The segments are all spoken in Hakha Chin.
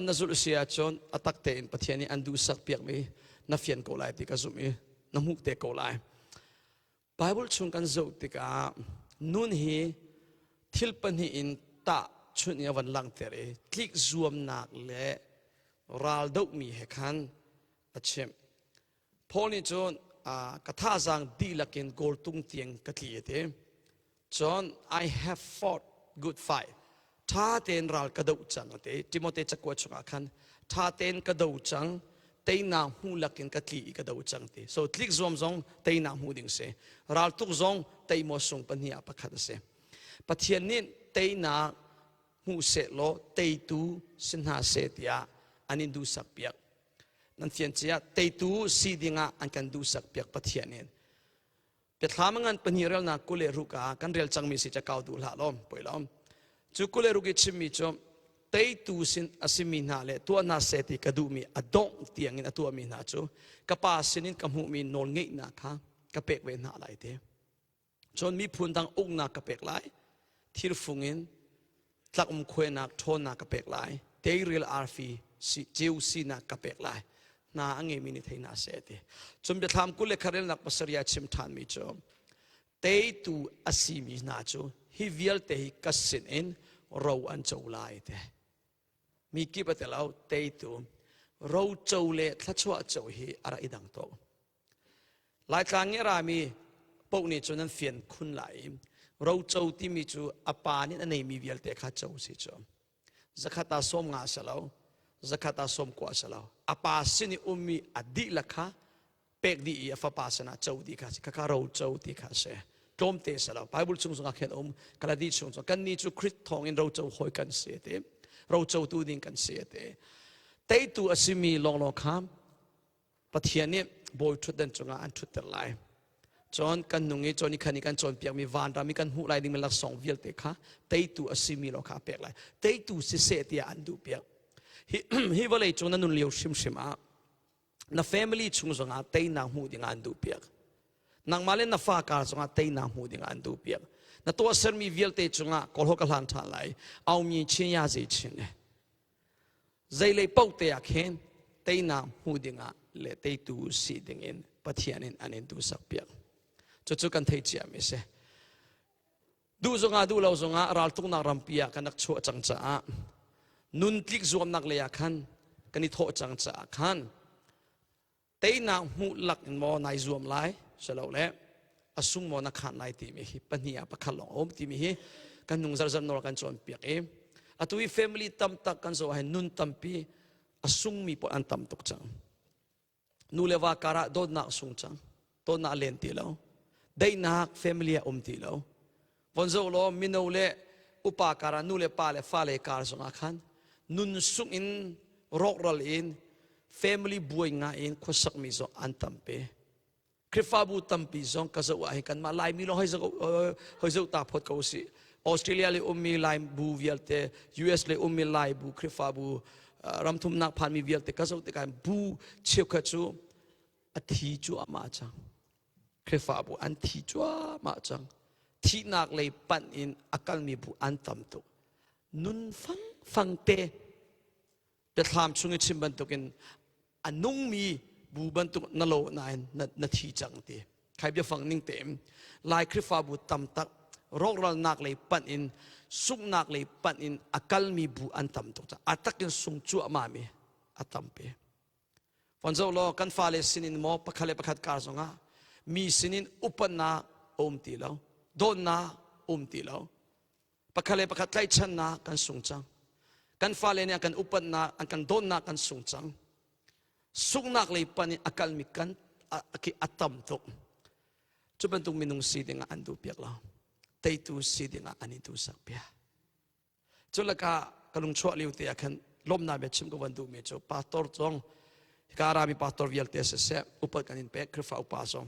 lam na zulh si ahcun a tak tein Pathian nih an duhsak piakmi na fian ko lai ti ka zumh i na hmuh te ko lai. Bible chung kan zoh tikah nun hi thil pahnih in tah chunh i a van langhter i tlik zuamnak le ral dohmi he khan a chimh. Paul nih cun ka thazaang dihlak in goal tung tiang ka tli a ti. Cun I have fought good fight. Ṭha tein ral ka doh cang a ti. Timote cakuat chungah khan ṭha tein ka do cang, teinak hmu lakin ka tli i ka do cang ti. So tlik zuam zong teinak hmu ding si. Raltuk zong teimaw sung pahnih ah pakhat a si. Pathian nih teinak hmu seh law teitu si hna seh tiah an in duhsak piak. Nan fian cia teitu si dingah an kan duhsak piak Pathian in. Biathlam ngan pahnih relnak 26 ah kan rel cangmi si ca kau duh hlah lawm poi lawm. Cu 26 i chimmi cu teitu sin a simi hna le tuah hna seh ti ka duhmi a dongh tiangin a tuahmi hna cu ka pa sinin ka hmuhmi nawlngeihnak kha ka pek ve hna lai ti. Cun miphun dang uknak ka pek lai. Thirfung in tlakum khuainak ṭhawnnak ka pek lai teiril arfi si ceu sinak ka pek lai hna a ngeimi nih thei hna seh ti cun biathlam kul le kharelnak pasarih chim ṭhanmi cu teitu a simi hna cu hi vialte hi ka sin in ro an co lai te mi kip a telo teitu ro co le thluachuah co hi a ra i dang to Laitlang i a rami paoh nih cun an fian khun lai i roco timi cu a pa nih a neimi vialte kha co si cu. Zakhat ah sawm nga si lo, zakhat ah sawm kua si lo. A pa sin i ummi a dihlak kha pek dih i a fapa sinah co dih kha si. Khakha roco ti kha si. Tlawmte si lo. Bible chung zongah khin um. Kaladi chung zong kannih cu Khrist thawngin roco hawi kan si ti. Roco tu ding kan si ti. Teitu a simi lawnglawng kha Pathian nih bawi ṭhutdan cungah an ṭhutter lai. Cun kan nung i cawn i khan i kan cawnpiakmi vanram i kan hmuh lai dingmi laksawng vialte kha teitu a simi lawng kha a pek lai. Teitu siseh tiah an duhpiak. Hi, hi vawlei cung na nun lio hrimhrim ah na family chung zongah teinak hmuh dingah an duhpiak. Nangmah le na fa kar zongah teinak hmuh dingah an duhpiak. Na tuahsermi vialte cungah kawlhaw ka hlan ṭhan lai. Aumi chin ya zei chin eh. Zeilei paoh te ah khin teinak hmu dingah le teitu si dingin Pathian in an in duhsak piak. Cucu kan thei ciami si. Duh zongah duh lo zongah raltuknak rampi ah kan rak chuah cang caah nun tlik zuamnak lei ah khan kan i thawh cang caah khan teinak hmuh lak in maw nai zuam lai silole a sung maw na khan lai timi hi pahnih ah pakhat lawng a um timi hi kan nung zarzar nawl kan cawn piak i atu i family tam tak kan zoh ahhin nun tampi a sungmi pawl an tam tuk cang nu le va karah dawtnak sung cang dawtnak len ti lo daihnak family ah um ti lo von zoh law mino le upa karah nu le pa le fale kar zongah khan nun sung in rawkral in family buai nga in khuasakmi zong an tampi Khrihfabu tampi zong ka zoh ah hin kanmah Laimi lawng hoi zoh hoi zoh ta phot ko si Australia le ummi Lai bu vialte US le ummi Lai bu Khrihfabu ramthumnak phanmi vialte ka zoh tikah bu cheukhat cu a thi cu amah cang Khrihfabu an thi cuahmah cang. Thihnak lei panh in a kalmi bu an tam tuk. Nun fangfang te biathlam chung i chim bantukin a nungmi bu bantuk na lo nain na, na thi cang ti. Khai biafang ning tein Lai Khrihfabu tam tak rawkralnak lei panh in sunghnak lei panh in a kalmi bu an tam tuk caah a takin sung cuahmah mi a tampi. Von zoh law kan fale sinin maw pakhat le pakhat kar zongah mi sinin upatnak a um ti lo, dawtnak a um ti lo. Pakhat le pakhat tlaihchannak kan sung cang. Kan fale nih an kan upatnak, an kan dawtnak kan sung cang. Sunghnak lei pan in a kalmi kan a, a tam tuk. Cu bantuk minung si dingah an duh piak lo. Teitu si dingah an i duhsak piak. Cu lakah ka lungchuah lio te ah khan lawmnak bia chim ka van duhmi cu pastor zong hika rami pastor vialte siseh upat kan in pek Khrihfa upa zong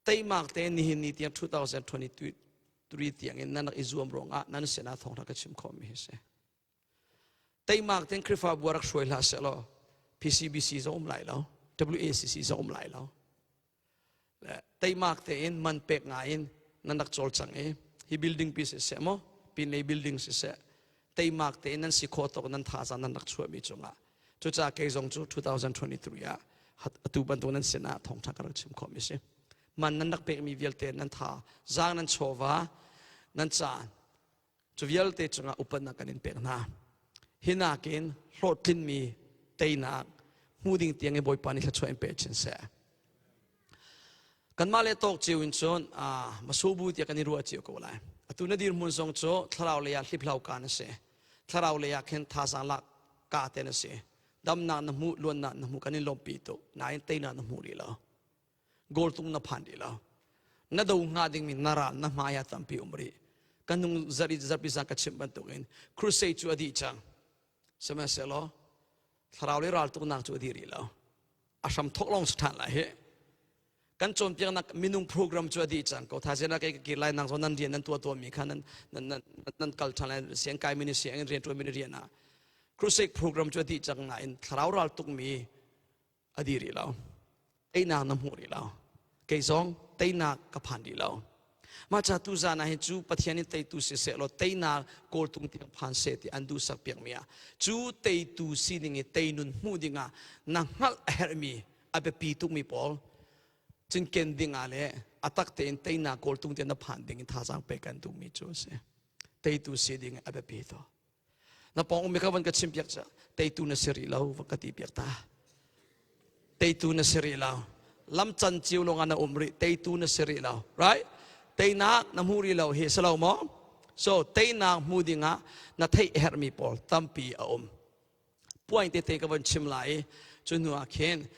teimak te nihin ni tiang 2023 tiang in nan rak i zuam ruangah nan sinah thawngtha ka chim khawhmi hi si. Teimak tein Khrihfabu rak hruai hlah seh law PCBC zong um lai lo WACC zong um lai lo le teimak tein man pek ngai in nan rak cawlcang i hi building pi siseh maw pinlei building siseh Teimak tein nan si khawh tawk nan thazaang nan rak chuahmi cungah cucaah kei zong cu 2023 ah atu bantuk nan sinah thawngṭha ka rak chim khawhmi si. Man nan rak pekmi vialte nan tha zaang nan chawva nan caan cu vialte cungah upatnak kan in pek hna. Hi nakin hlawhtlinmi teinak hmu ding tiang i Bawipa nih thluachuah in pe chin seh. Kanmah le tawk cio in cun masubu tiah kan i ruah cio ko lai. Atu na dirhmun zong cu thlarau lei ah hliphlau ka na si. Thlarau lei ah khin thazaang lak ka te na si. Damnak na hmuh, luannak na hmuh kan in lawmhpi tuk. Nain teinak na hmu rih lo. Goal tung na phan rih lo. Na do hnga dingmi na ral na hmai ah tampi um rih. Kan nung zarh i zarhpi zan ka chimh bantukin crusade cu a dih cang. Sihmanhsehlaw thlarau le raltuknak cu a dih rih lo. A hram thok lawng si ṭhan lai hi. Kan cawnpiaknak minung program cu a dih cang ko. Thaizing ah kei ka kir lai nang zong nan rian nan tuah tuahmi kha nan nan nan nan kal ṭhan lai siang kai mi siang in rian ṭuan mi rian ah crusade program cu a dih cang nain thlarau ral tukmi a dih rih lo. Teinak na hmuh rih lo. Kei zong teinak ka phan rih lo. Mah ca tu zan ah hin cu Pathian in teitu si seh law teinak kawltung tiang phan seh ti an duhsak piakmi ah cu teitu sining i teinun hmuh dingah na hngalh a herhmi a biapi tukmi pawl cinken dingah le a tak tein teinak kawltung tiang na phan ding in thazaang pek kan duhmi cu a si. Teitu si ding a biapi to. Na pawng ummi kha van ka chim piak ca teitu na si rih lo van ka ti piak ta. Teitu na si rih lo. Lam can cio lawng ah na um rih teitu na si rih lo. Right? Teinak na hmu rih lo hi si lo maw? So teinak hmu dingah na theih herhmi pawl tampi a um. Puaing tete ka van chim lai i cu hnu ah khin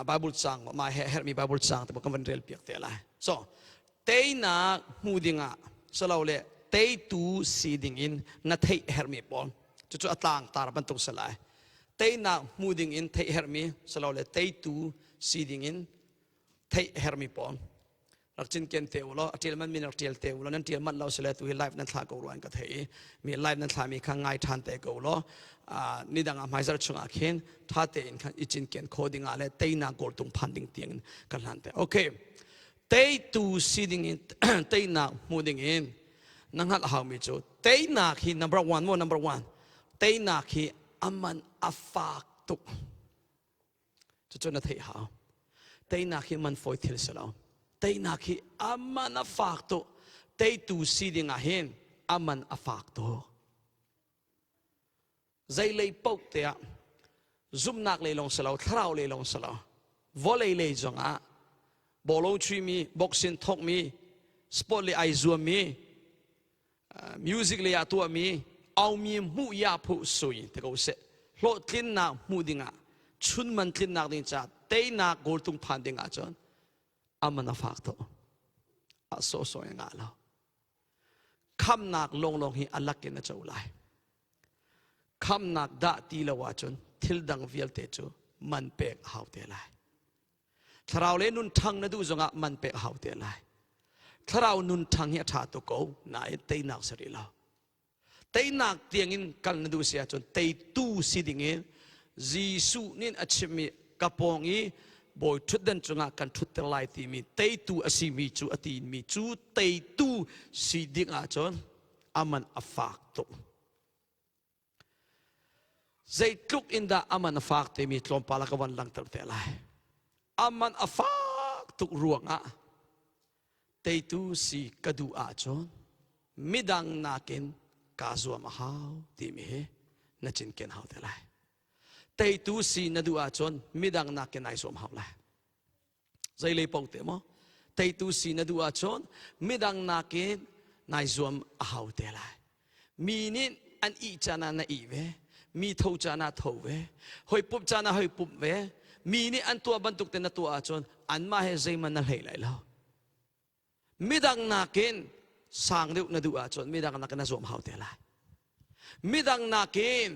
Bible cang mah he herhmi Bible cang te kan van rel piak te lai. So teinak hmu dingah silole teitu si dingin na theih herhmi pawl cucu a tlang tar bantuk si lai. Teinak hmu dingin theih herhmi silole teitu si dingin theih herhmi pawl rak cinken te u law a ṭial man mi rak ṭial te u law nan ṭial manh lo sile tu hi live nan thlah ko rua in ka thei i mi live nan thlah mi kha ngai ṭhan te ko law nidang ah hmaizarh chungah khin ṭha tein khan i cinken kho ding ah le teinak kawltung phan ding tiang in kan hlan te okay teitu si ding in teinak hmu ding in na hngalh haumi cu teinak hi number one mo number one teinak hi aman a fak tuk Cucu na theih hau. Teinak hi man fawi thil si lo. Teinak hi a man a fak tuk. Teitu si ding ah hin a man a fak tuk. Zeilei paoh te ah zumhnak lei lawng si lo, thlarau lei lawng si lo, vawlei lei zong ah bawlung chuimi, boxing thawkmi, sport lei ai zuammi, music lei ah tuahmi aumi hmuh ya phu sui te ko seh hlawhtlinnak hmuh dingah chunman tlinnak ding ca teinak goal tung phan ding ahcun aman a fak to a so so nga lo khamnak longlong hi alak in a co lai khamnak dah ti lo ahcun thil dang vialte cu man pek a hau te lai Thlarau le nun ṭhang na duh zongah man pek a hau te lai. Thlarau nun ṭhang hi a ṭha tuk ko, nain teinak si rih lo. Teinak tiangin kal na duh si ahcun teitu si dingin Jesuh nih a chimmi ka pawng i bawi ṭhutdan cungah kan ṭhutter lai timi teitu a simi cu a timi cu teitu si ding ahcun a man a fak tuk. Zeitluk in dah a man a fak timi tlawmpal ah ka van langhter te lai. A man a fak tuk ruangah teitu si ka duh ahcun midang nakin kaa zuam a hau timi hi na cinken hau te lai. Teitu si na duh ahcun midang nakin ai zuam hau lai. Zeilei paoh te maw teitu si na duh ahcun midang nakin nai zuam a hau te lai. Mi nih an ih caan ah na ih ve, mi tho caan ah tho ve, hoi pumh caan ah hoi pumh ve. Mi nih an tuah bantuk te na tuah ahcun anmah he zeihmanh na hlei lai lo. Midang nakin sang deuh na duh ahcun midang nakin na zuam hau te lai. Midang nakin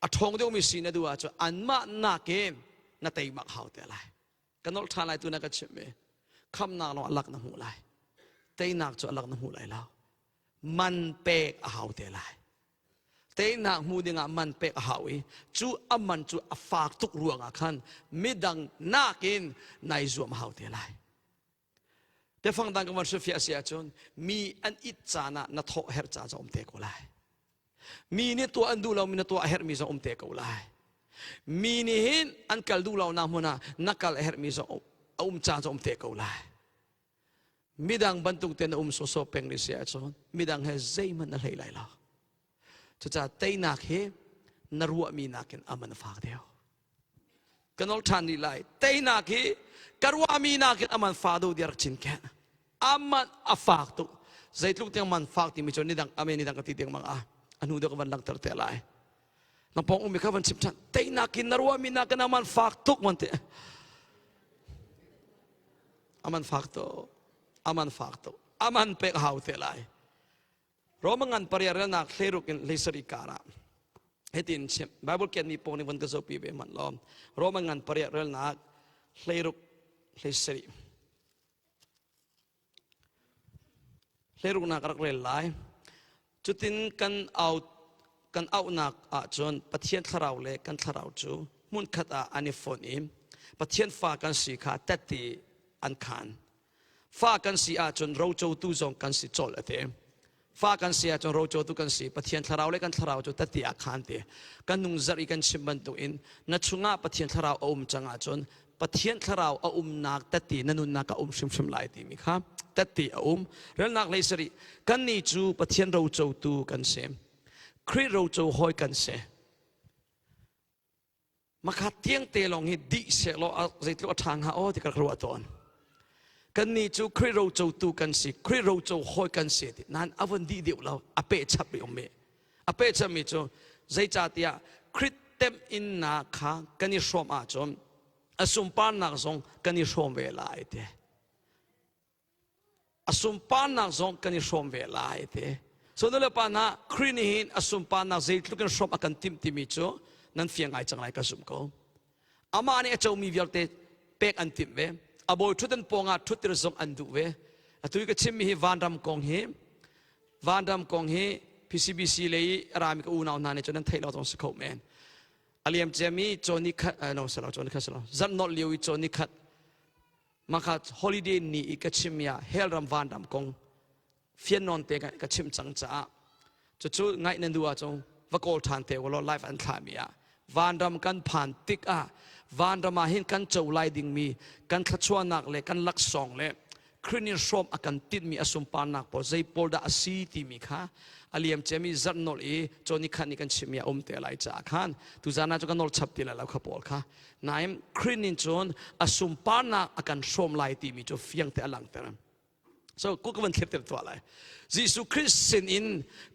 a ṭhawng deuhmi si na duh ahcun anmah nakin na teimak hau te lai. Ka nolh ṭhan lai tu na ka chimh i khamnak lawng a lak na hmuh lai. Teinak cu a lak na hmuh lai lo. Man pek a hau te lai. Teinak hmu dingah man pek a hau i cu a man cu a fak tuk ruangah khan midang nakin nai zuam a hau te lai. Biafang dang kan van hrilhfiah a si ahcun mi an it caan ah na thawh herh caan cu a um te ko lai. Mi nih tuah an duh lomi na tuah a herhmi zong um te ko lai. Mi nih hin an kal duh lonak hmun ah na kal a herhmi zong a um caan zong um te ko lai. Midang bantuk te na um sawsawh peng rih si ahcun midang he zeihmanh na hlei lai lo. Cucaah teinak hi na ruahmi nakin a man a fak deuh. Ka nol ṭhan rih lai. Teinak hi ka ruahmi nakin a man fa deuh tiah rak cinken. A man a fak tuk. Zeitluk tiang man fak timi cu nidang amen nidang ka ti ding mang ah a hnu deuh ka van langhter te lai. Na pawng ummi kha van chim ṭhan. Teinak in na ruahmi nakin a man fak tuk man ti. A man fak tuk. A man fak tuk. A man pek hau te lai. Roma ngan paria relnak hleiruk in hleisarih karah hitin chim Bible ken mi pawng nih von ka zohpi ve hmanh law Roma ngan paria relnak hleiruk hleisarih hleiruknak rak rel lai cutin kan au kan auhnak ahcun Pathian thlarau le kan thlarau cu hmunkhat ah an i fonh i Pathian fa kan si kha tette an khaan Fa kan si ahcun rocotu zong kan si colh a ti. Fa kan si ahcun rocotu kan si. Pathian thlarau le kan thlarau cu tati ah khan ti. Kan nung zarh i kan chim bantuk in na chungah Pathian thlarau a um cang ahcun Pathian thlarau a umnak tati na nunnak a um hrimhrim lai timi kha tati a um. Relnak lei sarih kannih cu Pathian rocotu kan si. Khrih roco hawi kan si. Makha tiangte lawng hi dih sehlaw zeitluk a ṭha hnga aw ti ka ruah tawn. Kannih cu Khrih rocotu kan si, Khrih roco hawi kan si ti. Nain a von dih deuh lo, a peh chap rih um mi. A peh chapmi cu zeicahtiah Khrih temhinnak kha kan i hrawm ahcun a sunparnak zong kan i hrawm ve lai ti. A sunparnak zong kan i hrawm ve lai ti. So nu le pa hna Khrih nih hin a sunparnak zeitluk in hrawm a kan timh timi cu nan fiang ngai cang lai ka zumh ko. Amah nih a comi vialte pek an timh ve. A bawi ṭhutdan pawngah ṭhuttir zong an duh ve. Atu i ka chimmi hi vanram kong hi vanram kong hi PCBC lei i a rami ka unau hna nih cun nan theih lo zong si kho men. A liam ciami cawn ni khat no silo cawn ni khat silo zarh nolh lio i cawn ni khat Maka holiday ni i ka chimmi ah hell ram vanram kong fian nawn te ka chim cang caah cucu ngaih nan duh ahcun va kawl ṭhan te ulaw live an thlahmi ah vanram kan phan tik ah vanram ah hin kan co lai dingmi kan thluachuahnak le kan laksawng le Khrih nih hrawm a kan tinhmi a sunparnak pawl zei pawl dah a si timi kha a liam ciami zarh nolh i cawni khat nih kan chimmi a um te lai caah khan tuzan ah cu kan nolh chap ti lai lo kha pawl kha Nain Khrih nih cun a sunparnak a kan hrawm lai timi cu fiang te a langhter. So ku ka van thlirter tuah lai. Jesuh Khrih sin in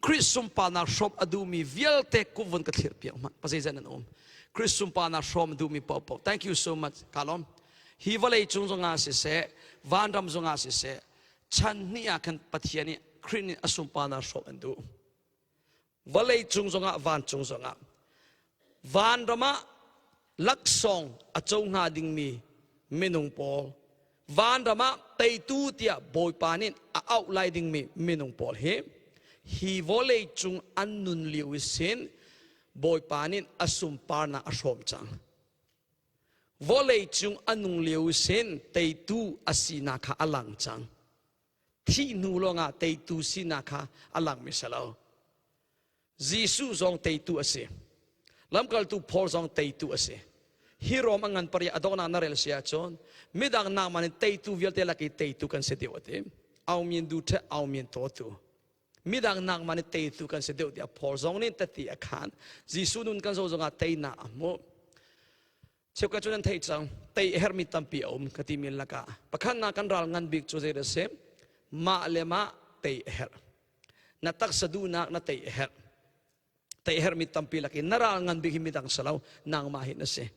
Khrih sunparnak hrawm a duhmi vialte ku vun ka thlir piak hmanh. Pasei nan um. Khrih sunparnak hrawm a duhmi paohpaoh. Thank you so much. Ka lawm. Hi vawlei cung zongah siseh, vanram zongah siseh, chan hnih ah khan Pathian nih Khrih nih a sunparnak hrawm an duh. Vawlei cung zongah vancung zongah vanram ah laksawng a co hnga dingmi minung pawl vanram ah teitu tiah Bawipa nih a auh lai dingmi minung pawl hi hi vawlei cung an nun lio i sin Bawipa nih a sunparnak a hrawm cang. Vawlei cung a nung lio i sin teitu a sinak kha a lang cang. Thih hnu lawngah teitu sinak kha a langmi si lo. Jesuh zong teitu a si. Lamkaltu Paul zong teitu a si. Hi Rom a ngan pari a donghnak na rel si ahcun midang nakman in teitu vialte lak i teitu kan si deuh a ti. Aung du the aung to tu. Midang nakman in teitu kan si deuh tiah Paul zong nih tati a khan. Jesuh nun kan zo zongah teinak a hmuh. Cheukhat cu nan theih cang, tei a herhmi tampi a um ka timi lakah pakhatnak kan ral ngan bik cu zei dah si? Mah le mah tei a herh. Na taksa duhnak na tei a herh. Tei a herhmi tampi lak in na ral ngan bik hi midang si lo, nangmah hi na si.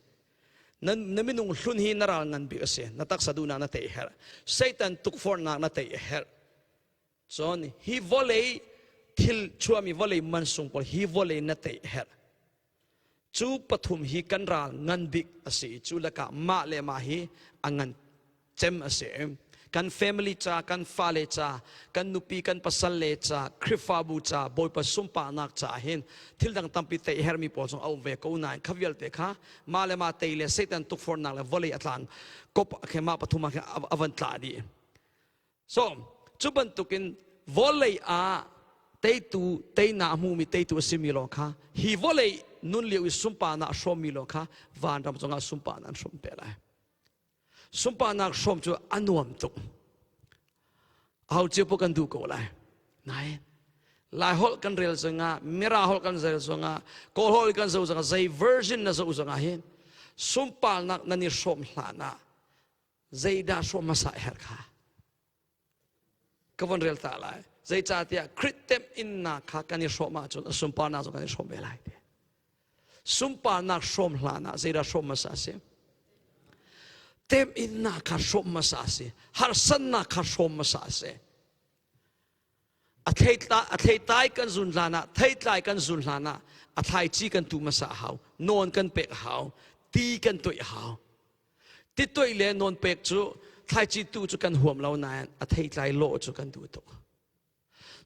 Na, na minung hlun hi na ral ngan bik a si. Na taksa duhnak na tei a herh. Satan tukforhnak na tei a herh. Cun hi vawlei thil chuahmi vawlei mansung pawl hi vawlei na tei a herh. Cu pathum hi kan ral ngan bik a si i cu lakah mah le mah hi a ngan cem a si. Kan family ca, kan fale ca, kan nupi, kan pasal le ca, Khrihfabu ca, Bawipa sunparnak ca hin thil dang tampi tei hermi pawl zong a um ve ko nain kha vialte kha mah le mah tei le Satan tukforhnak le vawlei a tlang kop khe mah pathum ah khin a van tla dih. So, cu bantukin vawlei ah Teitu teinak a hmumi teitu a simi lawng kha hi vawlei nun lio i sunparnak a hrawmmi lawng kha vanram zongah sunparnak an hrawm te lai. Sunparnak hrawm cu a nuam tuk. Aho cio paoh kan duh ko lai. Nain Lai holh kan rel zongah, Mira holh kan rel zongah, Kawl holh kan zoh zongah, zei version na zoh zongah hin sunparnak nan i hrawm hlan ah zeidah hrawm hmasa a herh kha ka von rel ta lai. Zeicahtiah Krit temhinnak kha kan i hrawm ahcun a sunparnak zong kan i hrawm ve lai ti. Sunparnak hrawm hlan ah zeidah hrawm hmasa a si? Temhinnak kha hrawm hmasa a si. Harsannak kha hrawm hmasa a si. A theitlai kan zun hlan ah, theitlai kan zun hlan ah a thlaici kan tuh hmasa a hau. Nawn kan pek a hau. Ti kan toih a hau. Ti toih le nawn pek cu thlaici tu cu kan huam lo nain a theitlai lawh cu kan duh tuk.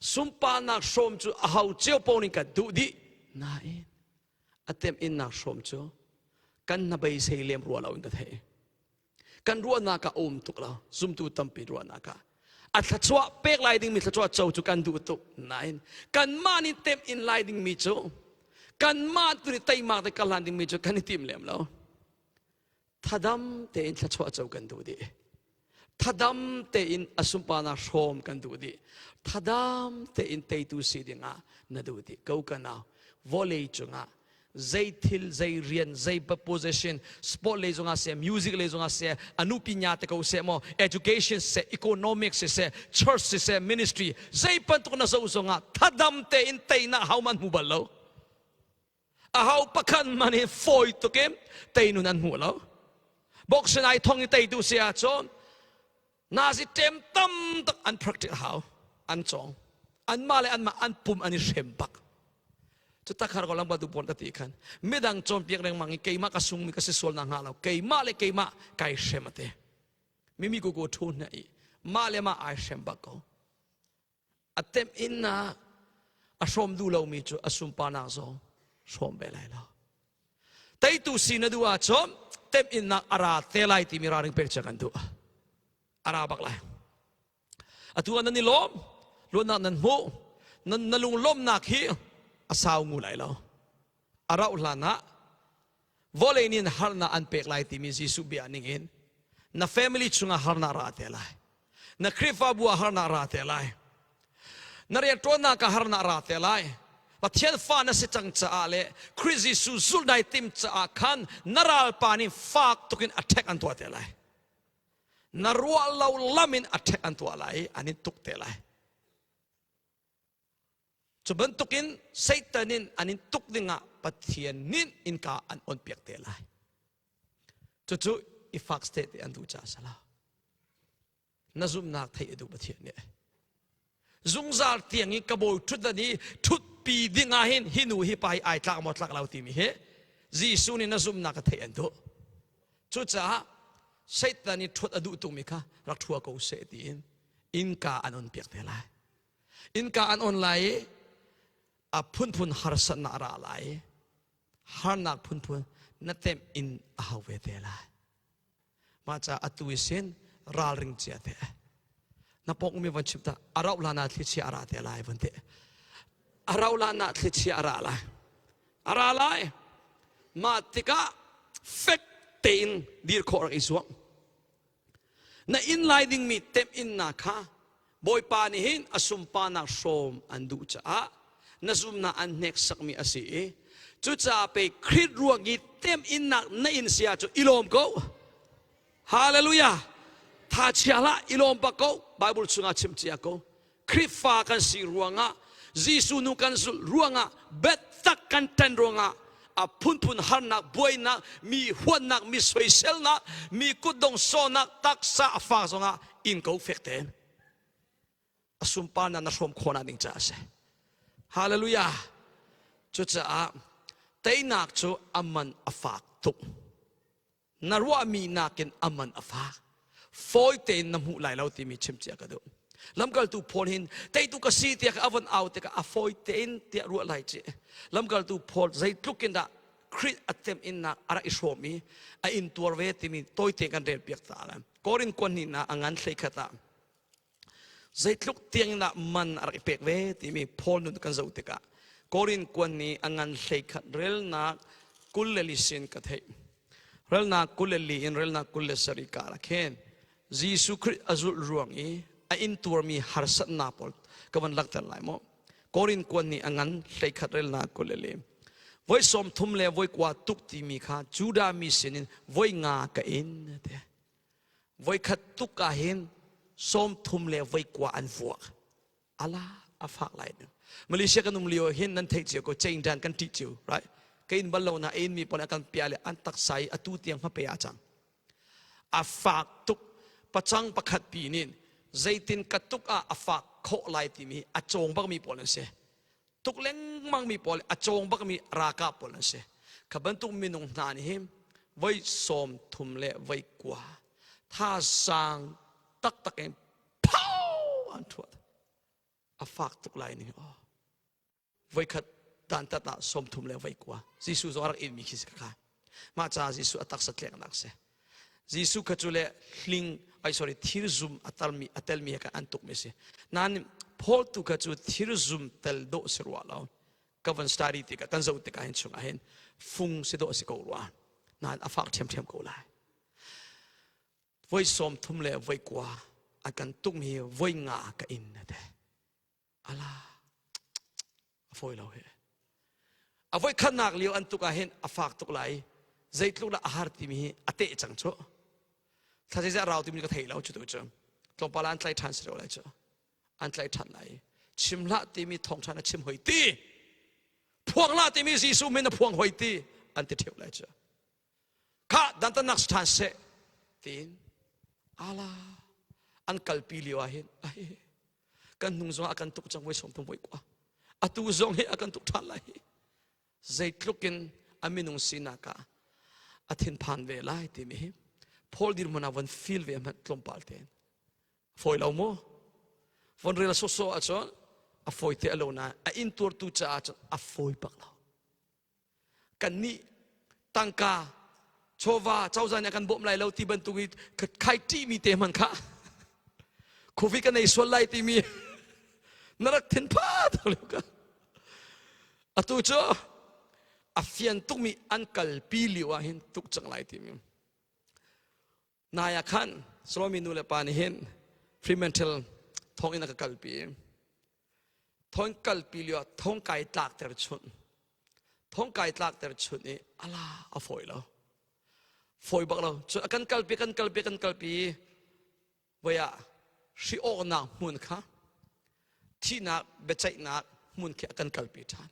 Sunparnak hrawm cu aho cio paoh nih kan duh dih. Nain a temhinnak hrawm cu kan hnabeisei lem rua lo in ka thei. Kan ruahnak ah a um tuk lo. Zumtu tampi ruahnak ah. A thluachuah pek lai dingmi thluachuah co cu kan duh tuk. Nain kanmah nih temhin lai dingmi cu kanmah tu nih teimak te kal hlan dingmi cu kan i tim lem lo. Thadam tein thluachuah co kan duh dih. Thadam tein a sunparnak hrawm kan duh dih. Thadam tein teitu si dingah na duh dih. Ko ka nau, vawlei cungah zei thil, zei rian, zei position, sport lei zongah seh, music lei zongah seh, anupi nya te ko seh maw, education seh, economics seh, church seh, ministry, zei bantuk na zoh zongah thadam tein teinak hau man hmu bal lo. Aho pakhat man hi fawi tuk in teinun an hmu lo. Boxing ai thong i teitu si ahcun nazi ṭem tam tak an practice hau, an cawng. Anmah le anmah an pum an i hrem bak. Cu takhar ko lam tu pawl ka ti khan midang cawnpiak lengmang i keimah ka sungmi ka si sual na hnga lo. Keimah le keimah kai hrem ate. Mimi kuku ṭhu hna i mah le mah ai hrem bak ko. A temhinnak a hrawm duh lomi cu a sunparnak zong hrawm ve lai lo. Teitu si na duh ahcun temhinnak a ra te lai timi ralring pek cia kan duh. A ra bak lai. Atu ah nan i lawm, luatnak nan hmuh, nan na lunglawmhnak hi a sau ngu lai lo. A rauh hlan ah vawlei nih harnak an pek lai timi Jesuh bia ning in na family chungah harnak ra te lai. Na Khrihfabu ah harnak ra te lai. Na rianṭuannak ah harnak ra te lai. Pathian fa na si cang caah le Khrih Jesuh zulh nai tim caah khan na ralpa nih fak tukin attack an tuah te lai. Na ruah lo lam in attack an tuah lai i an in tuk te lai. Cu bantukin Satan in an in tuk dingah Pathian nih innka an on piak te lai. Cucu i fak state an duh caah sala. Na zumhnak theih a duh Pathian nih. Zungzal tiang i ka bawi ṭhutdan i ṭhutpi ding ah hin hi nu hi pa hi ai tlak maw tlak lo timi hi Jesuh nih na zumhnak a theih an duh. Cucaah Satan i ṭhut a duh tukmi kha rak ṭhua ko seh tiin innka an on piak te lai. Innka an on lai i a phunphun harsatnak a ra lai i harnak phunphun na temh in a hau ve te lai. Mah caah atu i sin ralring cia te. Na pawngmi von chim ta a rauh hlan ah thlichia a ra te lai von ti. A rauh hlan ah thlichia a ra lai. A ra lai. Mah tikah fek tein dir khawh rak i zuam. Na inn lai dingmi temhinnak kha Bawipa nih hin a sunparnak hrawm an duh caah na zumnak an hneksakmi a si i cucaah pei Khrih ruang i temhinnak na in si ahcun i lawm ko. Hallelujah! Tha chia hlah, i lawm bak ko. Bible chungah chim cia ko. Khrihfa kan si ruangah Jesuh nu kan zulh ruangah biatak kan ṭan ruangah a phunphun harnak buainak mi huatnak mi soiselnak mi kutdong sawhnak taksa a fak zongah in ko fek tein a sunparnak na hrawm khawhnak ding caah a si hallelujah cucaah teinak cu a man a fak tuk na ruahmi nakin a man a fak fawi tein na hmuh lai lo timi chim cia ka duh lamkaltu Paul hin teitu ka si tiah a von au tikah a fawi tein tiah ruah lai ci lamkaltu Paul zeitluk in dah Khrih a tem innak a rak i hrawm i a intuar ve timi tawite kan rel piak ta lai Korin kuan hnih na a ngan hlei khat ah. Zeitluk tiang dah man a rak i pek ve timi Paul nun kan zoh tikah Korin kuan nih a ngan hleikhat relnak 24 sin ka theih. Relnak 24 in relnak 27 kar ah khin Jesuh Khrih a zulh ruang i a intuarmi harsatnak pawl ka van langhter lai maw? Korin kuan nih a ngan hleikhat relnak 24. Voi 30 le voi kua tuk timi kha Judah mi sinin voi nga ka in te. Voikhat tuk ah hin 30 le voi kua an vuak. Ala a fak lai ning. Malaysia kan um lio hin nan theih cio ko chain dan kan ṭih cio, right? Ka in bal lo na in mi pawl kan pia le an taksa i atu tiang hmape a cang. A fak tuk pacang pakhat pi nin zeitin ka tuk ah a fak khawh lai timi a cawng bak mi pawl an si. Tuk lengmang mi pawl a cawng bak mi ralkap pawl an si. Kha bantuk minung hna nih hin voi 30 le voi kua thazaang taktak in phau an thuat. A fak tuk lai ning aw. Voikhat dantat ah 30 le voi kua. Jesuh zong a rak inmi khi si kha. Mah ca Jesuh a taksa tleknak si. Jesuh kha cu le hling ai sorry thir zum a talmi a telmi he khan an tukmi si. Nain Paul tu kha cu thir zum tel dawh si rua lo. Ka van study tikah kan zoh tikah hin chungah hin fung si dawh si ko rua. Nain a fak ṭhiamṭhiam ko lai. Voi 30 le voi kua a kan tukmi voi nga ka in te. Ala a fawi lo he. A voi khatnak lio an tuk ah hin a fak tuk lai. Zeitluk dah a har timi hi a teh cang cu. Thla zeizah rau timi ka thei lo cu tu cu. Tlawmpal an tlai ṭhan si lo lai cu. An tlai ṭhan lai. Chim hlah timi thawngṭha na chim hoi ti. Phuang hlah timi Jesuh min na phuang hoi ti an ti ṭheu lai cu. Kha dantatnak si ṭhan seh tiin ala an kalpi lio ah hin ai kan hnung zong a kan tuk cang voi 30 voi kua atu zong hi a kan tuk ṭhan lai zeitluk in a minung sinak ah a thinphan ve lai timi hi Paul dirhmun ah von feel ve hmanh tlawmpal tein fawi lo mu von rel sawsawh ahcun a fawi te a lo nain a intuartu caah cun a fawi bak lo Kannih tangka chawva cozah nih a kan bawmh lai lo ti bantuk i khai ṭihmi te hmanh kha Covid ka nei sual lai timi na rak thinpha tuk lio ka. Atu cu a fian tukmi an kalpi lio ah hin tuk cang lai timi. Nai ah khan Salomi nu le pa nih hin Fremantle thonginn a ka kalpi. Thong kalpi lio ah thong kai tlak ter chunh. Thong kai tlak ter chunh i ala a fawi lo. Fawi bak lo. Cun a kan kalpi kan kalpi kan kalpi voi ah hri awknak hmun kha thihnak biaceihnak hmun khi a kan kalpi ṭhan.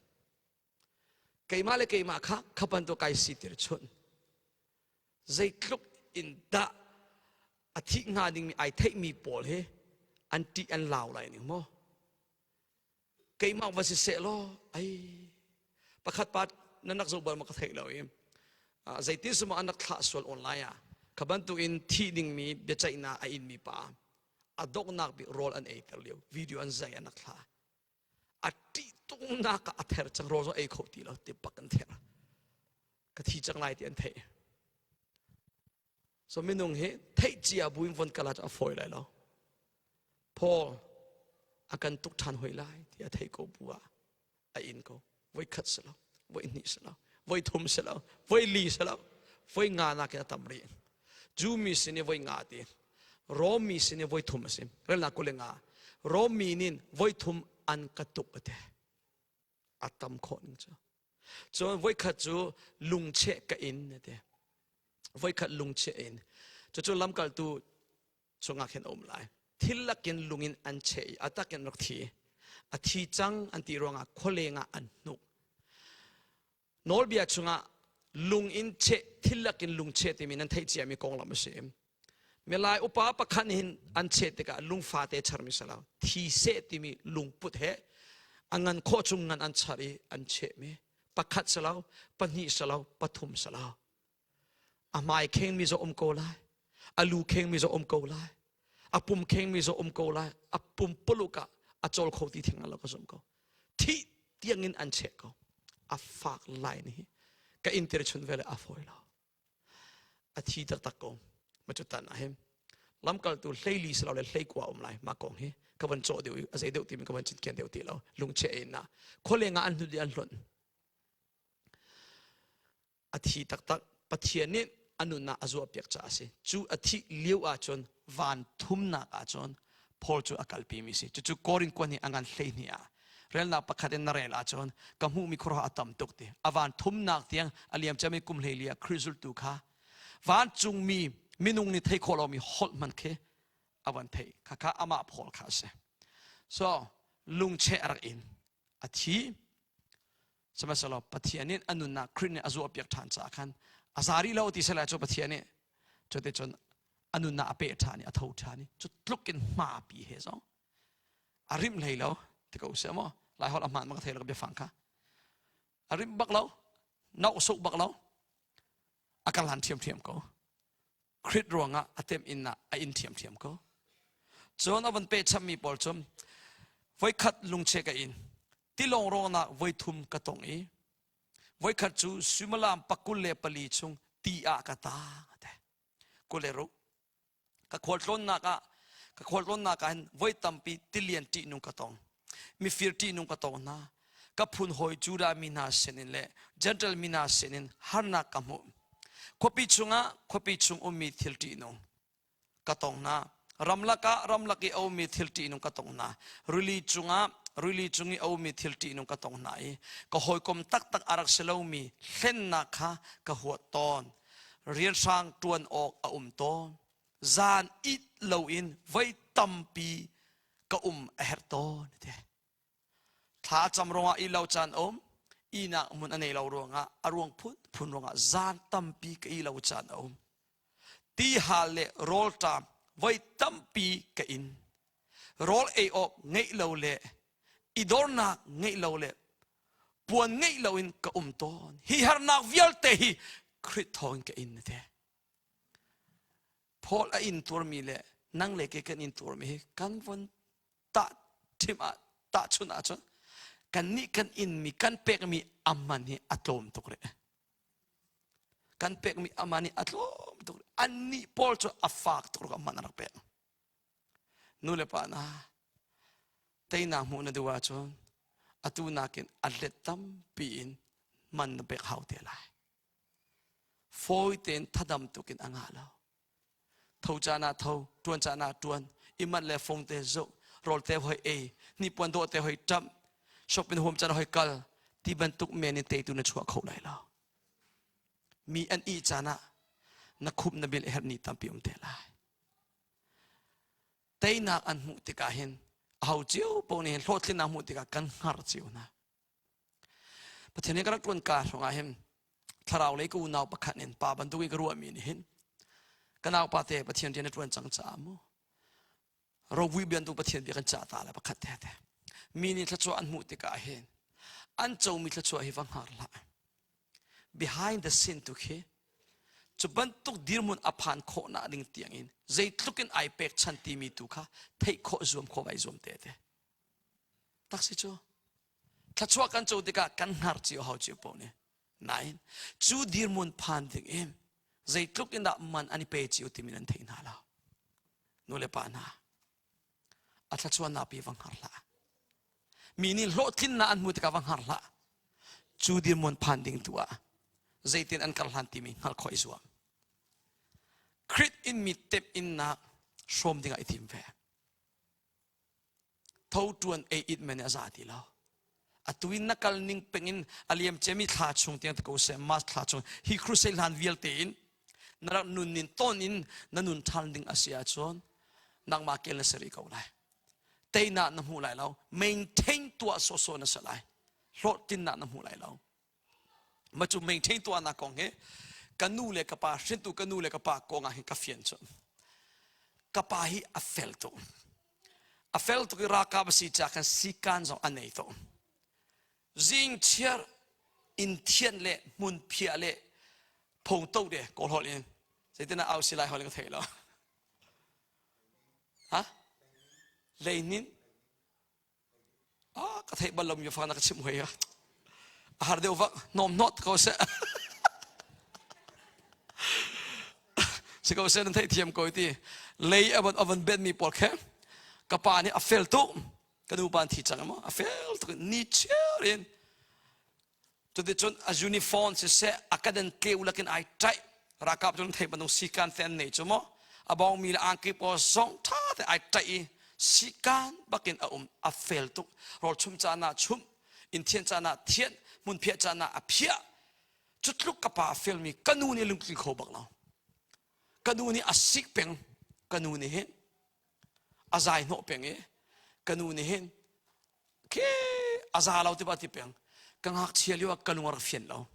Keimah le keimah kha kha bantuk kai si tir chunh. Zeitluk in dah a thih hnga dingmi ai theihmi pawl hi an ṭih an lau lai ning maw? Keimah va si seh law ai pakhat pa nan rak zoh bal ma ka theih lo i zeitin suma an rak thlah sual online ah kha bantuk in thih dingmi biaceihnak a inmi pa a donghnak bik rawl an ei ter lio video an zai an rak thlah a ṭih tungnak ah a ther cang rawl zong ei kho ti lo ti bak an ther ka thi cang lai ti an theih so minung hi theih cia buin von kal ah a fawi lai lo Paul a kan tuk ṭhan hoi lai ti a theih ko bu ah a in ko voi khat si lo voi hnih si lo voi thum si lo voi li si lo voi nga nakin a tam rih Jew mi sin i voi nga ti Rom mi sin i voi thum a si relnak 23 Rom mi nin voi thum an ka tuk a ti a tam khawh ning cu cun voi khat cu lungcheh ka in a ti voi khat lungcheh in cucu lamkaltu chungah khin a um lai. Thil lakin lung in an cheh i a takin rak thi. A thi cang an ti ruangah khualeng ah an hnuk. Nawlbia chungah lung in cheh thil lakin lung cheh timi nan theih ciami konglam a si. Milai upa pakhat hin an cheh tikah lungfa te charmi salo thi seh timi lungput he a ngan khawh chung ngan an char i an chehmi pakhat salo pahnih salo pathum salo A hmai khengmi zong um ko lai. A lu khengmi zong um ko lai. A pum khengmi zong um ko lai. A pumpuluk ah a cawl kho ti theng lo ka zum ko. Thih tiangin an cheh ko. A fak lai ni ka in tir chun vele a fawi lo. A thi taktak ko. Ma cu tan ah hin. Lamkaltu hleili si lo le hleikua um lai ma kong hi ka van cawh deuh i a zei deuh timi ka van cinken deuh ti lo lungcheh in na khualeng ah an hlut i an hlonh. A thi taktak Pathian nih a nunnak a zuahpiak caah a si. Cu a thih lio ahcun van thumnak ahcun Paul cu a kalpimi si. Cucu Korin kuan hi a ngan 12 ah relnak pakhat in na rel ahcun ka hmuhmi khuaruah a tam tuk ti. A van thumnak tiang a liam ciami kum 14 ah Khrih zultu kha vancungmi minung nih thei khawh lomi holh hmanh khi a van theih. Khakha amah Paul kha a si. So lungcheh a rak in a thi. Sihmanhsehlaw Pathian nih a nunnak Khrih nih a zuahpiak ṭhan caah khan a za rih lo ti seh cu Pathian nih cuticun a nunnak a peh ṭhan i a tho ṭhan i cu tluk in hmapi he zong a rimh hlei lo ti ko seh maw lai holh a hmaan ma ka thei lo biafang kha a rimh bak lo noh suk bak lo a kal han ṭhiamṭhiam ko Krit ruangah a temh inn ah a inn ṭhiamṭhiam ko. Cun a van pehchammi pawl cu voikhat lungcheh ka in tilawng rawknak voithum ka tong i voikhat cu suimilam pakul le pali chung ti ah ka tang a ti. Kule ru ka khualtlawnnak ah ka khualtlawnnak ah hin voi tampi tilian ṭihnung ka tong. Mifir ṭihnung ka tong hna. Ka phun hawi Judah mi hna sinin le Gentile mi hna sinin harnak ka hmuh. Khuapi chungah khuapi chung ummi thil ṭihnung ka tong hna. Ramlak ah ramlak i a ummi thil ṭihnung ka tong hna. Rili cungah rili cung i a ummi thil ṭihnung ka tong hna i ka hawikom taktak a rak si lomi hlennak kha ka huat tawn. Rianhrang ṭuan awk a um tawn. Zan it loin voi tampi ka um a herh tawn. Thla cam ruangah i lo caan um, ihnak hmun a nei lo ruangah a ruang phunphun ruangah zan tampi ka i lo caan a um. Ti hal le rawlṭam voi tampi ka in. Rawl ei awk ngeih lo le i dornak ngeih lo le puan ngeih lo in ka um tawn. Hi harnak vialte hi Khrih thawngin ka in te. Paul a in tuarmi le nang le ke kan in tuarmi hi kan von tah ṭhim ah tahchunh ahcun kannih kan inmi kan pekmi aman hi a tlawm tuk rih kan pekmi aman hi a tlawm tuk rih annih pawl cu a fak tuk rih aman a rak pek nu le pa na teinak hmuh na duh ahcun atu nakin a let tampi in man na pek hau te lai fawi tein thadam tukin a ngah lo Tho caan ah tho, ṭuan caan ah ṭuan, i manh le fung te zoh, rawl te hoi ei, hnipuan dawh te hoi ṭamh, shopping huam caan hoi kal, ti bantuk men in teitu na chuah kho lai lo. Mi an ih caan ah na khup na bil herh ni tampi um te lai. Teinak an hmuh tikah hin aho cio paoh nih hin hlawhtlinnak hmuh tikah kan hngar cio hna. Pathian nih ka rak ṭuan ka hrawng ah hin thlarau lei ka unau pakhat in pa bantuk in ka ruahmi nih hin ka naupa te Pathian rian a ṭuan cang caah mu rovui biantu Pathian bia kan cah ta le pakhat te te mi nih thluachuah an hmuh tikah hin an comi thluachuah hi va hngar hlah behind the scene tu khi cu bantuk dirhmun a phan khawh nak ding tiang in zeitluk in ai pek chan timi tu kha theih khawh zuam khawh vai zuam te te tak si cu Thluachuah kan co tikah kan hnar cio hau cio paoh nih. Nain cu dirhmun phan ding in zeitluk in dah man an i pe cio timi nan thei hna lo. Nu le pa hna, a thluachuahnak pi va hngar hlah. Mi nih hlawhtlinnak an hmuh tikah va hngar hlah. Cu dirhmun phan ding tu ah zeitin an kar hlan timi hngalh khawh i zuam. Krit in mi temh innak hrawm dingah i tim ve. Tho ṭuan ei it men a za ti lo. Atu in na kal ning peng in a liam ciami thla chung tiang ko seh March thla chung hi crusade hlan vialte in na rak nun nin ton in na nun ṭhan ding a si ahcun nangmah kel na si rih ko lai. Teinak na hmu lai lo. Maintain tuah sawhsawh na si lai. Hlawhtlinnak na hmu lai lo. Ma cu maintain tuahnak kong hi ka nu le ka pa hrintu ka nu le ka pa kong ah hin ka fian cu. Ka pa hi a fel tuk. A fel tuk i ralkap a si caah khan sikan zong a nei tuk. Zing chiar in thian le hmun phiah le photo de kawl holh in zeitin ah au si lai holh in ka thei lo. Ha? Leinin Ah, ka theih bal lomi fa na ka chimh hoi a. A har deuh vak, hnawm hnawt ko seh. Si ko seh nan theihthiam ko ti. Lei a van a van benmi pawl khe ka pa nih a fel tuk. Ka nu pa an thi cang maw? A fel tuk ni chiar in. Cuticun a uniform siseh a kadan tleu lakin ai ṭaih. Ralkap cu nan theih bantuk sikan te an nei cu maw? A bawngmi le angki pawl zong ṭha te ai ṭaih i sikan bakin a um. A fel tuk. Rawl chum caan ah chumh, inn thian caan ah thianh, hmunphiah caan ah a phiah. Cu tluk ka pa a felmi ka nu nih lungtling kho bak lo. Ka nu nih a sik peng. Ka nu nih hin a zai hnawh peng i ka nu nih hin khi a za lo ti ba ti peng. Ka ngakchia lio ah ka lung a rak fian lo.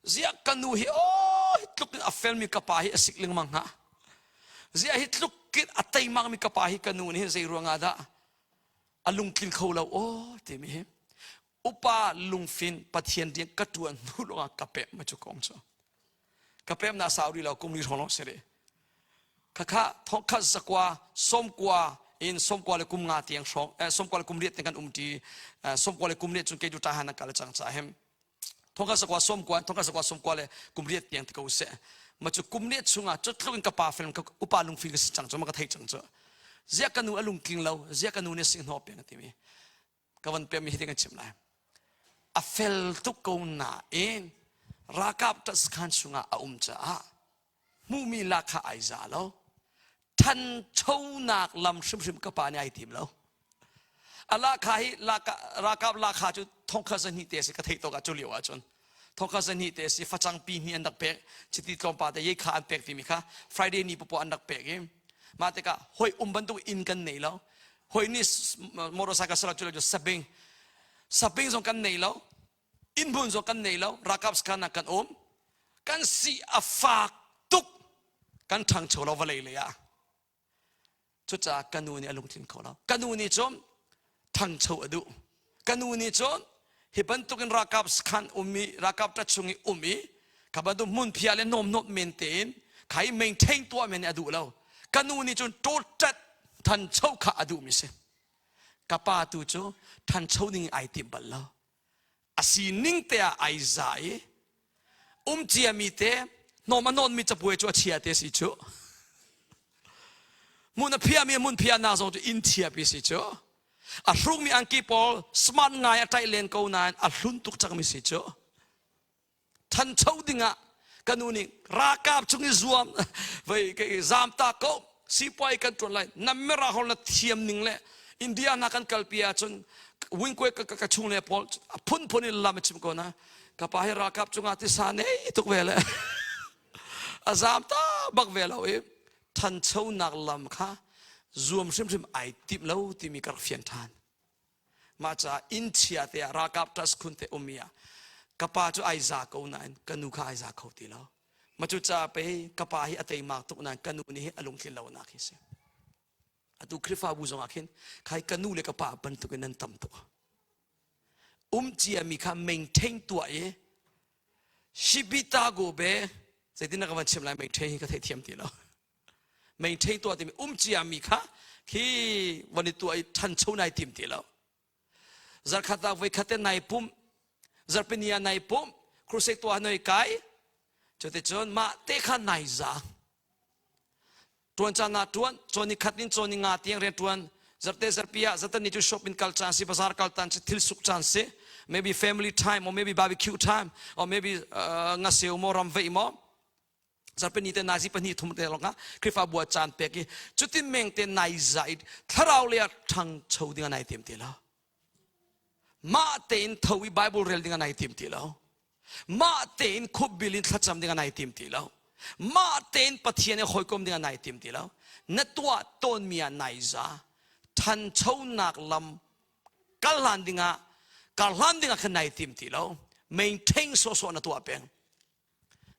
Ziah ka nu hi aw hi tluk in a felmi ka pa hi a sik lengmang hnga. Ziah hi tluk in a teimakmi ka pa hi ka nu nih hin zei ruangah dah a lungtling kho lo aw timi hi upa lungfin Pathian rian ka ṭuan hnu lawngah ka pemh ma cu kong cu. Ka pemh na sau rih lo kum li hrawng lawng si rih. Khakha thongkhat zakua sawmkua in sawmkua le kum nga tiang hrawng eh, sawmkua le kum riat tiang kan um ṭi eh, sawmkua le kum riat cun kei cu ṭahan an kal cang ca hem thongkhat zakua sawmkua thongkhat zakua sawmkua le kum riat tiang ti ko seh ma cu kum riat chungah cu tluk in ka pa fel ka upa lungfin ka si cang cu ma ka thei cang cu zia ka nu a lungtling lo zia ka nu nih sing hnawh peng timi ka van pemmi hi kan chim lai a fel tuk ko nain ralkap ṭaskhan chungah a um caah hmuhmi lak kha ai za lo ṭhanchonak lam hrimhrim ka pa nih ai tim lo a lahkha hi ralkap lahkha cu thongkhat zahnih te si ka theih tawk ah cu lio ahcun thongkhat zahnih te si facang pi hnih an rak pek chiti tlawmpa te yei kha an pek timi kha Friday ni popo an rak pek i mah tikah hoi um bantuk inn kan nei lo hoi nih motorcycle sala cu sabing sabing zong kan nei lo inn hmun zong kan nei lo ralkap sakhan ah kan um kan si a fak tuk kan ṭhangcho lo vawlei lei ah cucaah ka nu nih a lungtlin kho lo ka nu nih cun ṭhangcho a duh ka nu nih cun hi bantukin ralkap sakhan ummi ralkap ṭat chung i um i kha bantuk hmunphiah le nawmhnawt men tein kha i maintain tuah men a duh lo ka nu nih cun ṭawṭat thancho kha a duhmi si ka pa tu cu thancho ding ai tim bal lo a sining te ah ai za i um ciami te hnawm a nawnmi cabuai cu a chia te si cu hmun a phiahmi hmun phiahnak zong cu inn thiapi si cu a hrukmi angki pawl smart ngai a ṭaih len ko nain a hlun tuk cangmi si cu thancho dingah ka nu nih ralkap chung i zuam vei ke zam ta ko sipuai kan tuan lai na mera hol na thiam ning le India na kan kalpi ahcun wingkwe ka ka chung le pawl a phunphun in lam a chim ko na ka pa hi ralkap cungah tisa nei tuk ve le a zam ta bak ve lo i thanchonak lam kha zuam hrimhrim ai tim lo timi ka rak fian than Mah caah inn chia te ah ralkap trust khun te ummi ah ka pa cu ai za ko nain ka nu kha ai za kho ti lo. Mah cu caah pei ka pa hi a teimak tuk nain ka nu nih a lungtlin lonak hi si. Atu Khrihfabu zong ah khin khai ka nu le ka pa bantuk in nan tam tuk. Um ciami kha maintain tuah i shibita go be zeitin na ka van chim lai maintain hi ka theithiam ti lo. Maintain tuah timi um ciami kha khi van i tuah i ṭhancho nai tim ti lo. Zarkhat ah voikhat te nai pumh, zarhpini ah nai pumh, crusade tuah noi kai, cuticun mah te kha nai za. Ṭuan caan ah ṭuan, cawn ni khat in cawn ni nga tiang rian ṭuan, zarte zarpi ah zatani cu shop in kal caan si, bazar kal tan si, thil suk caan si, maybe family time or maybe barbecue time or maybe uh, ngaseu maw ram veih maw zarpini te nazi pahnih thum te lawngah Khrihfabu ah caan pek i cutin meng te nai za i thlarau lei ah ṭhangcho ding ah nai tim ti lo mah tein tho i Bible rel ding ah nai tim ti lo mah tein khupbil in thlacam ding ah nai tim ti lo mah tein Pathian i hawikom ding ah nai tim ti lo na tuah tawnmi ah nai za ṭhanchonak lam kal hlan dingah kar hlan dingah khan nai tim ti lo maintain sawhsawh na tuah peng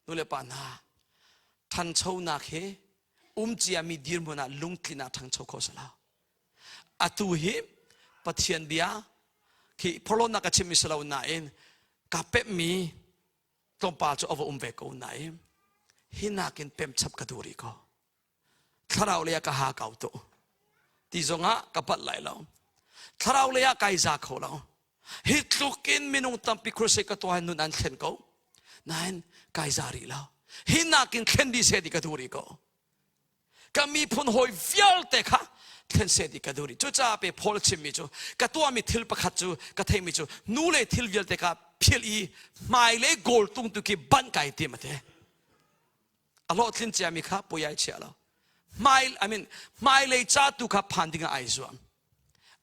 Nulepa hna, ṭhanchonak hi um ciami dirhmun ah lungtlin ah ṭhangcho kho sala. Atu hi Pathian bia khi phorhlawtnak ka chimmi si lo nain ka pemhmi tlawmpal cu a va um ve ko nain hi nakin pemh chap ka duh rih ko. Thlarau lei ah ka ha kau tu ti zongah ka palh lai lo. Thlarau lei ah kai za kho lo. Hi tluk in minung tampi crusade ka tuah nun an thlen ko. Nain kai za rih lo. Hi nakin thlen dih seh ti ka duh rih ko. Ka miphun hawi vialte kha thlen seh ti ka duh rih. Cucaah pe Paul chimmi cu ka tuahmi thil pakhat cu ka theihmi cu nu le thil vialte kha philh i hmailei goal tung tu khi banh kai tim a ti. A hlawhtlin ciami kha pui ai chia lo. Hmai, I mean, hmailei ca tu kha phan ding ah ai zuam.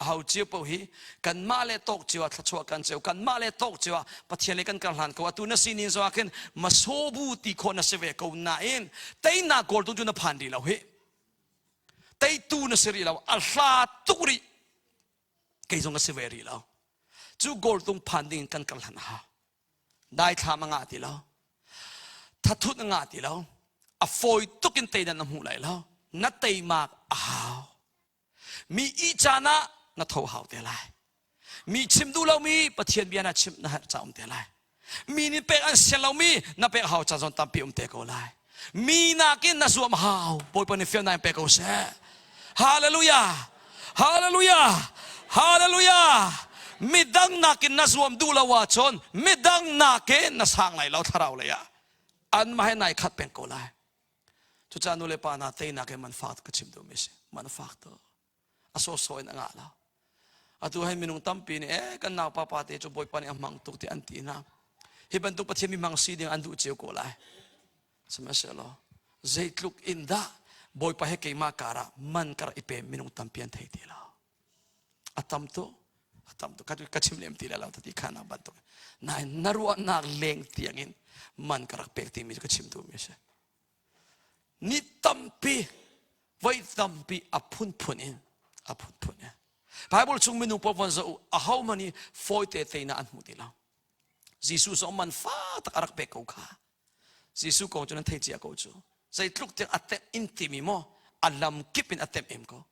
Aho cio paoh hi kanmah le tawk cio ah thluachuah kan ceu kanmah le tawk cio ah Pathian le kan kar hlan ko atu na sining zong ah khin masobu ti khawh na si ve ko nain teinak kawl tu cu na phan rih lo hi teitu na si rih lo a hla tuk rih kei zong ka si ve rih lo cu goal tung phan ding kan kar hlan a hau daithlam a ngah ti lo thathut a ngah ti lo a fawi tuk in teidan na hmuh lai lo na teimak a hau Mi i caan ah na tho hau te lai. Mi chim duh lomi Pathian bia na chimh na herh ca um te lai. Mi nih pek an sian lomi na pek hau ca zon tampi um te ko lai. Mi nakin na zuam hau. Bawipa nih fiannak in pe ko seh. Hallelujah! Hallelujah! Hallelujah! Midang nakin na zuam duh lo ahcun midang nakin na sang lai lo thlarau lei ah. Anmah he nai khat peng ko lai. Cucaah nu le pa hna teinak he man fak ka chim duhmi si. Man fak tu. A sawsawh in a ngah lo. Atu hei minung tampi nih eh kan naupa pa te cu Bawipa nih a hmang tuk ti an ti hna. Hi bantuk Pathian mi hmang si ding an duh cio ko lai. Sihmanhsehlaw zeitluk in dah Bawipa he keimah karah man kar i pe minung tampi an thei ti lo. A tam tu a tam tu ka chim lem ti lai lo ti kha na bantuk. Nain na ruahnak leng tiangin man ka rak pek timi cu ka chim duhmi a si. Ni tampi, voi tampi a phunphun in a phunphun in. Bible chung minung paoh von zoh u, ahohmanh hi fawi te na an hmu ti lo. Jesuh zong man fa tak a rak pek ko kha. Jesuh kong cu nan thei cia ko cu. Zeitluk tiang a temh in timi maw a lam kip in a temh em ko.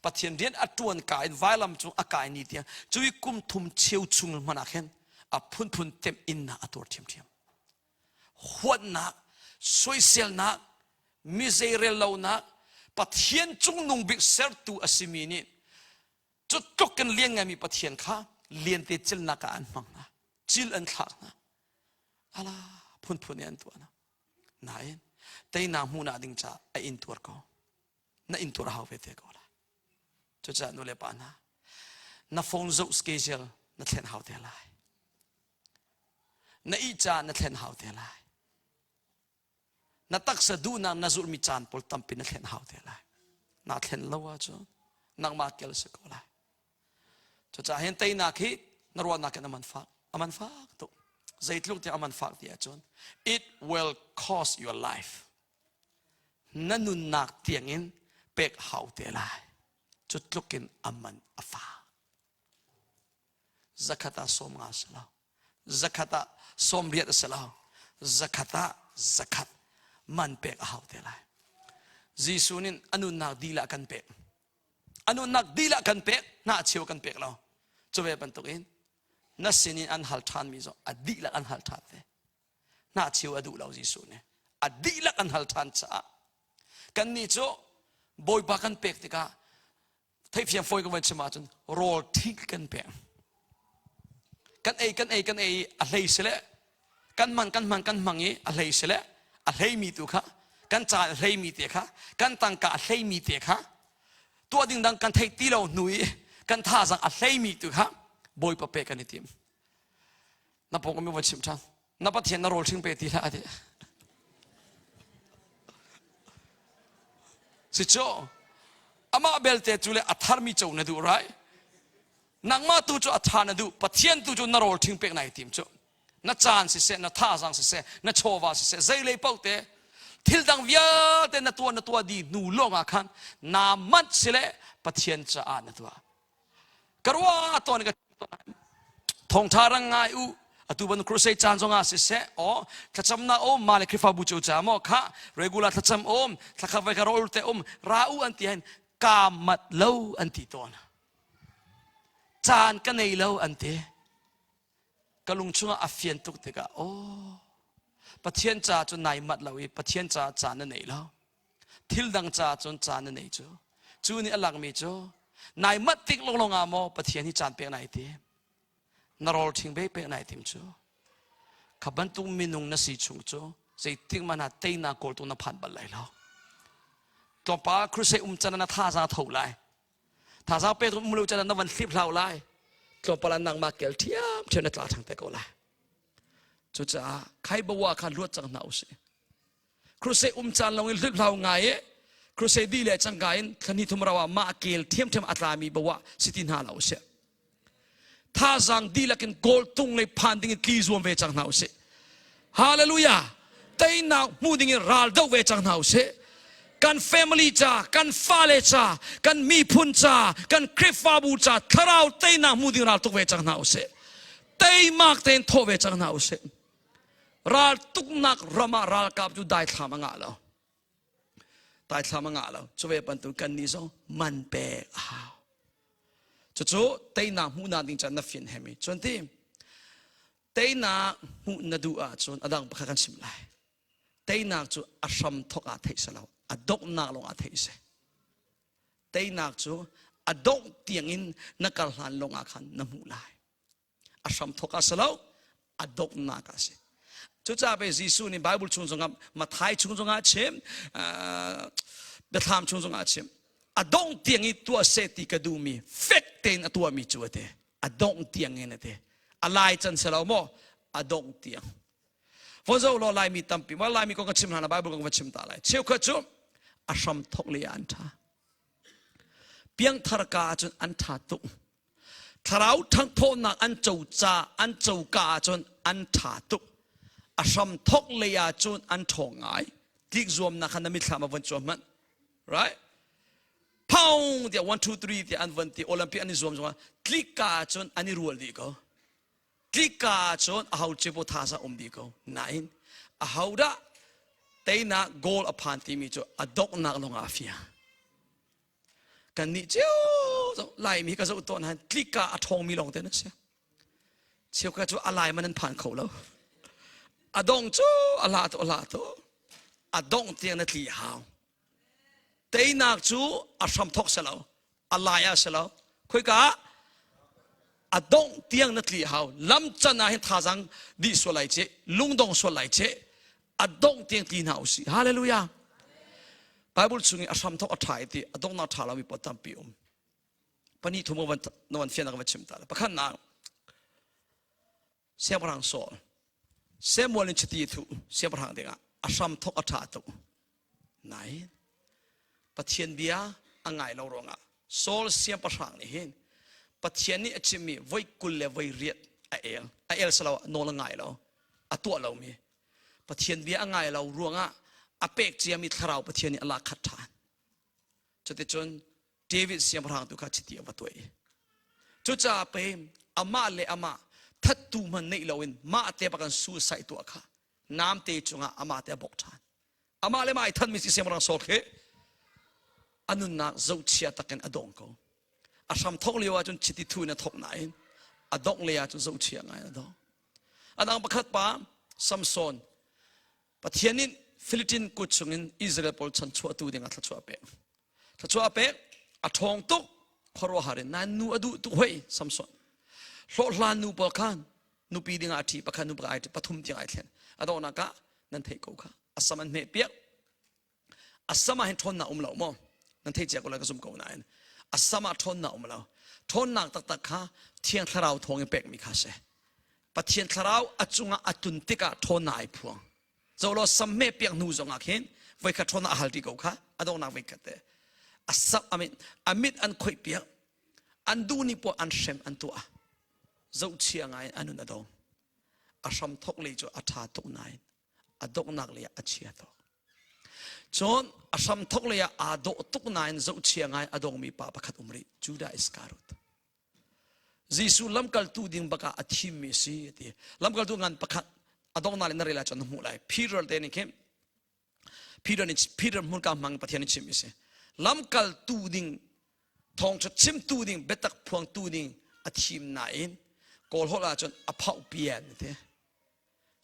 Pathian rian a ṭuan ka in vailam cung a kai ni tiang cui kum thum cheu chung hmanh ah khin a phunphun temh in a tuar ṭhiamṭhiam. Huatnak, soiselnak, mi zeirel lonak, Pathian cungnung bik sertu a simi nih cu tluk in lian ngaimi Pathian kha liante cilnak ah an hmang hna. Cil an thlak hna. Ala phunphun in an tuah hna. Nain teinak hmuhnak ding caah a intuar ko. Na intuar a hau ve te ko lai. Cucaah nu le pa hna, na phone zoh schedule na thlen hau te lai. Na ih caan na thlen hau te lai. Na taksa duhnak na zulhmi caan pawl tampi na thlen hau te lai. Na thlen lo ahcun nangmah kel si ko lai. Cucaah hin teinak hi na ruahnak in a man fak. A man fak tuk. Zeitluk tiang a man fak ti ahcun it will cost your life. Na nunnak tiangin pek hau te lai. Cu tluk in a man a fak. Zakhat ah 50 a si lo. Zakhat ah 80 a si lo. Zakhat ah zakhat man pek a hau te lai. Jesuh nih a nunnak dilah kan pek. A nunnak dilah kan pek, hnahcheu kan pek lo. Cu ve bantukin na sinin an hal ṭhanmi zong a dihlak an hal ṭhan ve. Hnahcheu a duh lo Jesuh nih. A dihlak an hal ṭhan caah kannih cu Bawipa kan pek tikah theihfiang fawi ka van chim ahcun rawl ṭhing kan pek. Kan ei kan ei kan ei i a hlei si le kan man kan hman kan hmang i a hlei si le a hleimi tu kha kan caan a hleimi te kha kan tangka a hleimi te kha tuah ding dang kan theih ti lo hnu i kan thazang a hleimi tu kha Bawipa pek kan i tim. Na pawng mi van chim ṭhan. Na Pathian na rawl ṭhing pe ti hlah ati. Si cu amah belte cu le a tharmi co na duh rai. Nangmah tu cu a tha na duh. Pathian tu cu na rawl ṭhing pek nai tim cu. Na caan siseh, na thazang siseh, na chawva siseh, zeilei paoh te thil dang vialte na tuah na tuah dih hnu lawng ah khan naa manh si le Pathian caah na tuah. Ka ruah tawn ka thawngtha rang ngai u atu ban crusade caan zong ah siseh o thlacamnak um ma le Khrihfabu cu ca maw kha regular thlacam um thlakhat vai ka rawl te um ra u an ti hin ka mat lo an ti tawn caan ka nei lo an ti ka lung chungah a fian tuk tikah oh Pathian ca cu nai mat lo i Pathian ca caan na nei lo thil dang caah cun caan na nei cu cu nih a langmi cu nai mat tik lawnglawng ah maw Pathian hi caan pek nai ti na rawl ṭhing be pek nai tim cu kha bantuk minung na si chung cu. Zeitik hmanh ah teinak kawltung na phan bal lai lo. Tlawmpal crusade um can na thazaang tho lai. Thazaang pek um lo can na van hlip hlau lai. Tlawmpal ah nangmah kel ṭhiam ṭhiam na tla ṭhang te ko lai. Cucaah khai bawa kha luat cang hna usih. Crusade um caan lawng in hlip hlau ngai i crusade dih le cangka in thlani thum rau ah mah kel ṭhiamṭhiam a tlami bawa si ti hna lo usih. Thazaang dihlak in kawl tung lei phan ding in tli zuam ve cang hna usih. Hallelujah! Teinak hmu ding in ral doh ve cang hna usih. Kan family ca, kan fale ca, kan miphun ca, kan Khrihfabu ca thlarau teinak hmu ding ral tuk ve cang hna usih. Teimak tein thawh ve cang hna usih. Ral tuknak ram ah ralkap cu daithlam a ngah lo. Daithlam a ngah lo. Cu ve bantuk kan nih zong man pek a hau. Cucu teinak hmuhnak ding caan na fian hemi. Cun ti teinak hmuh na duh ahcun a dang pakhat kan chim lai. Teinak cu a hram thok ah theih si lo, a donghnak lawng ah theih si. Teinak cu a dongh tiangin na kal hlan lawng ah khan na hmuh lai. A hram thok ah si lo, a donghnak ah si. Cucaah pei Jesuh nih Bible chung zongah Matthai chung zongah a chim, Biathlam chung zongah a chim. A dongh tiang i tuah seh ti ka duhmi fek tein a tuahmi cu a ti. A dongh tiang in a ti. A lai can si lo maw? A dongh tiang. Von zo law Laimi tampi, ma Laimi kong ka chim hlan ah Bible kong ka chim ta lai. Cheukhat cu a hram thok le an ṭha. Piangthar ka ahcun an ṭha tuk. Thlarau ṭhanghthawhnak an co ca an coka ahcun an ṭha tuk. A hram thok lei ahcun an ṭhawng ngai. Tlik zuamnak kha na mitthlam ah von cuang hmanh. Right? Phang tiah 1 2 3 tiah an von ti Olympic an i zuam zongah tlik ka ahcun an i rual dih ko. Tlik ka ahcun aho cepo thaza um dih ko. Nain aho dah teinak goal a phan timi cu a donghnak lawng ah a fiang. Kannih cio zong Laimi ka zoh tawn han tlika a ṭhawngmi lawng te nan si. Cheukhat cu a lai man an phan kho lo. A dong cu a la to a la to. A dongh tiang na tli hau. Teinak cu a hram thok si lo. A lai ah si lo. Khoika a dongh tiang na tli hau. Lam can ah hin thazang dih sual lai ce, lungdong sual lai ce. A dongh tiang tli hna usih. Hallelujah. Bible chung i a hramthok a ṭha i ti a donghnak ṭha lomi pawl tampi um. Pahnih thum van na van fiannak va chim ta. Pakhatnak Siangpahrang Saul Samuel in chiti thu siangpahrang dingah a hramthok a ṭha tuk. Nain Pathian bia a ngai lo ruangah Saul siangpahrang nih hin Pathian nih a chimmi voi 20 le voi riat a el. A el salo nawl a ngai lo. A tuah lomi Pathian bia a ngai lo ruangah a pek ciami thlarau Pathian nih a lak khat ṭhan. Cuticun David siangpahrang tu kha chiti a va tuah i cucaah pei amah le amah thattu hmanh neih loin mah te bak an suicide tuah kha namte cungah amah te a bok ṭhan. Amah le mah ai thanmi si siangpahrang Saul khi a nunnak zohchia takin a dong ko. A hram thok lio ahcun chiti thu in a thok nain a dongh lei ahcun zohchia ngai a dong. A dang pakhat pa Samson Pathian nih Philippine kut chungin Israel pawl chanchuahtu ding ah thluachuah a pek. Thluachuah a pek, a ṭhawng tuk, khuaruahhar in nain nu a duh tuk hoi Samson. Hlawhhlan nu pawl khan nupi ding ah a ṭhi, pakhat nu pakhat ai ṭhi, pathum tiang ai thlen. A donghnak ah nan theih ko kha. A sam an hmeh piak. A sam ah hin ṭhawnnak um lo maw? Nan theih cia ko lai ka zum ko nain. A sam ah ṭhawnnak um lo. Ṭhawnnak taktak kha Thiang Thlarau thawng in pekmi kha si. Pathian Thlarau a cungah a tlun tikah ṭhawnnak ai phuang. Zolo sam hmeh piak hnu zongah khin voikhat ṭhawnnak a hal ti ko kha a donghnak voikhat te. A sam a mit a mit an khoih piak. An duh ni poah an hrem an tuah. Zohchia ngai in a nun a dong. A hram thok lei cu a ṭha tuk nain a donghnak lei ah a chia tuk. Cun a hramthok lei ah aa dawh tuk nain zohchia ngai a dongmi pa pakhat um rih, Judah Iskariot. Jesuh lamkaltu ding bakah a thimmi a si a ti. Lamkaltu ngan pakhat a donghnak le na rel ahcun na hmuh lai. Peter te nih khin Peter nih Peter hmunka hmang Pathian nih chimmi a si. Lamkaltu ding thawngṭha chimtu ding biatak phuangtu ding a thim nain Kawl holh ahcun a phauh pian a ti.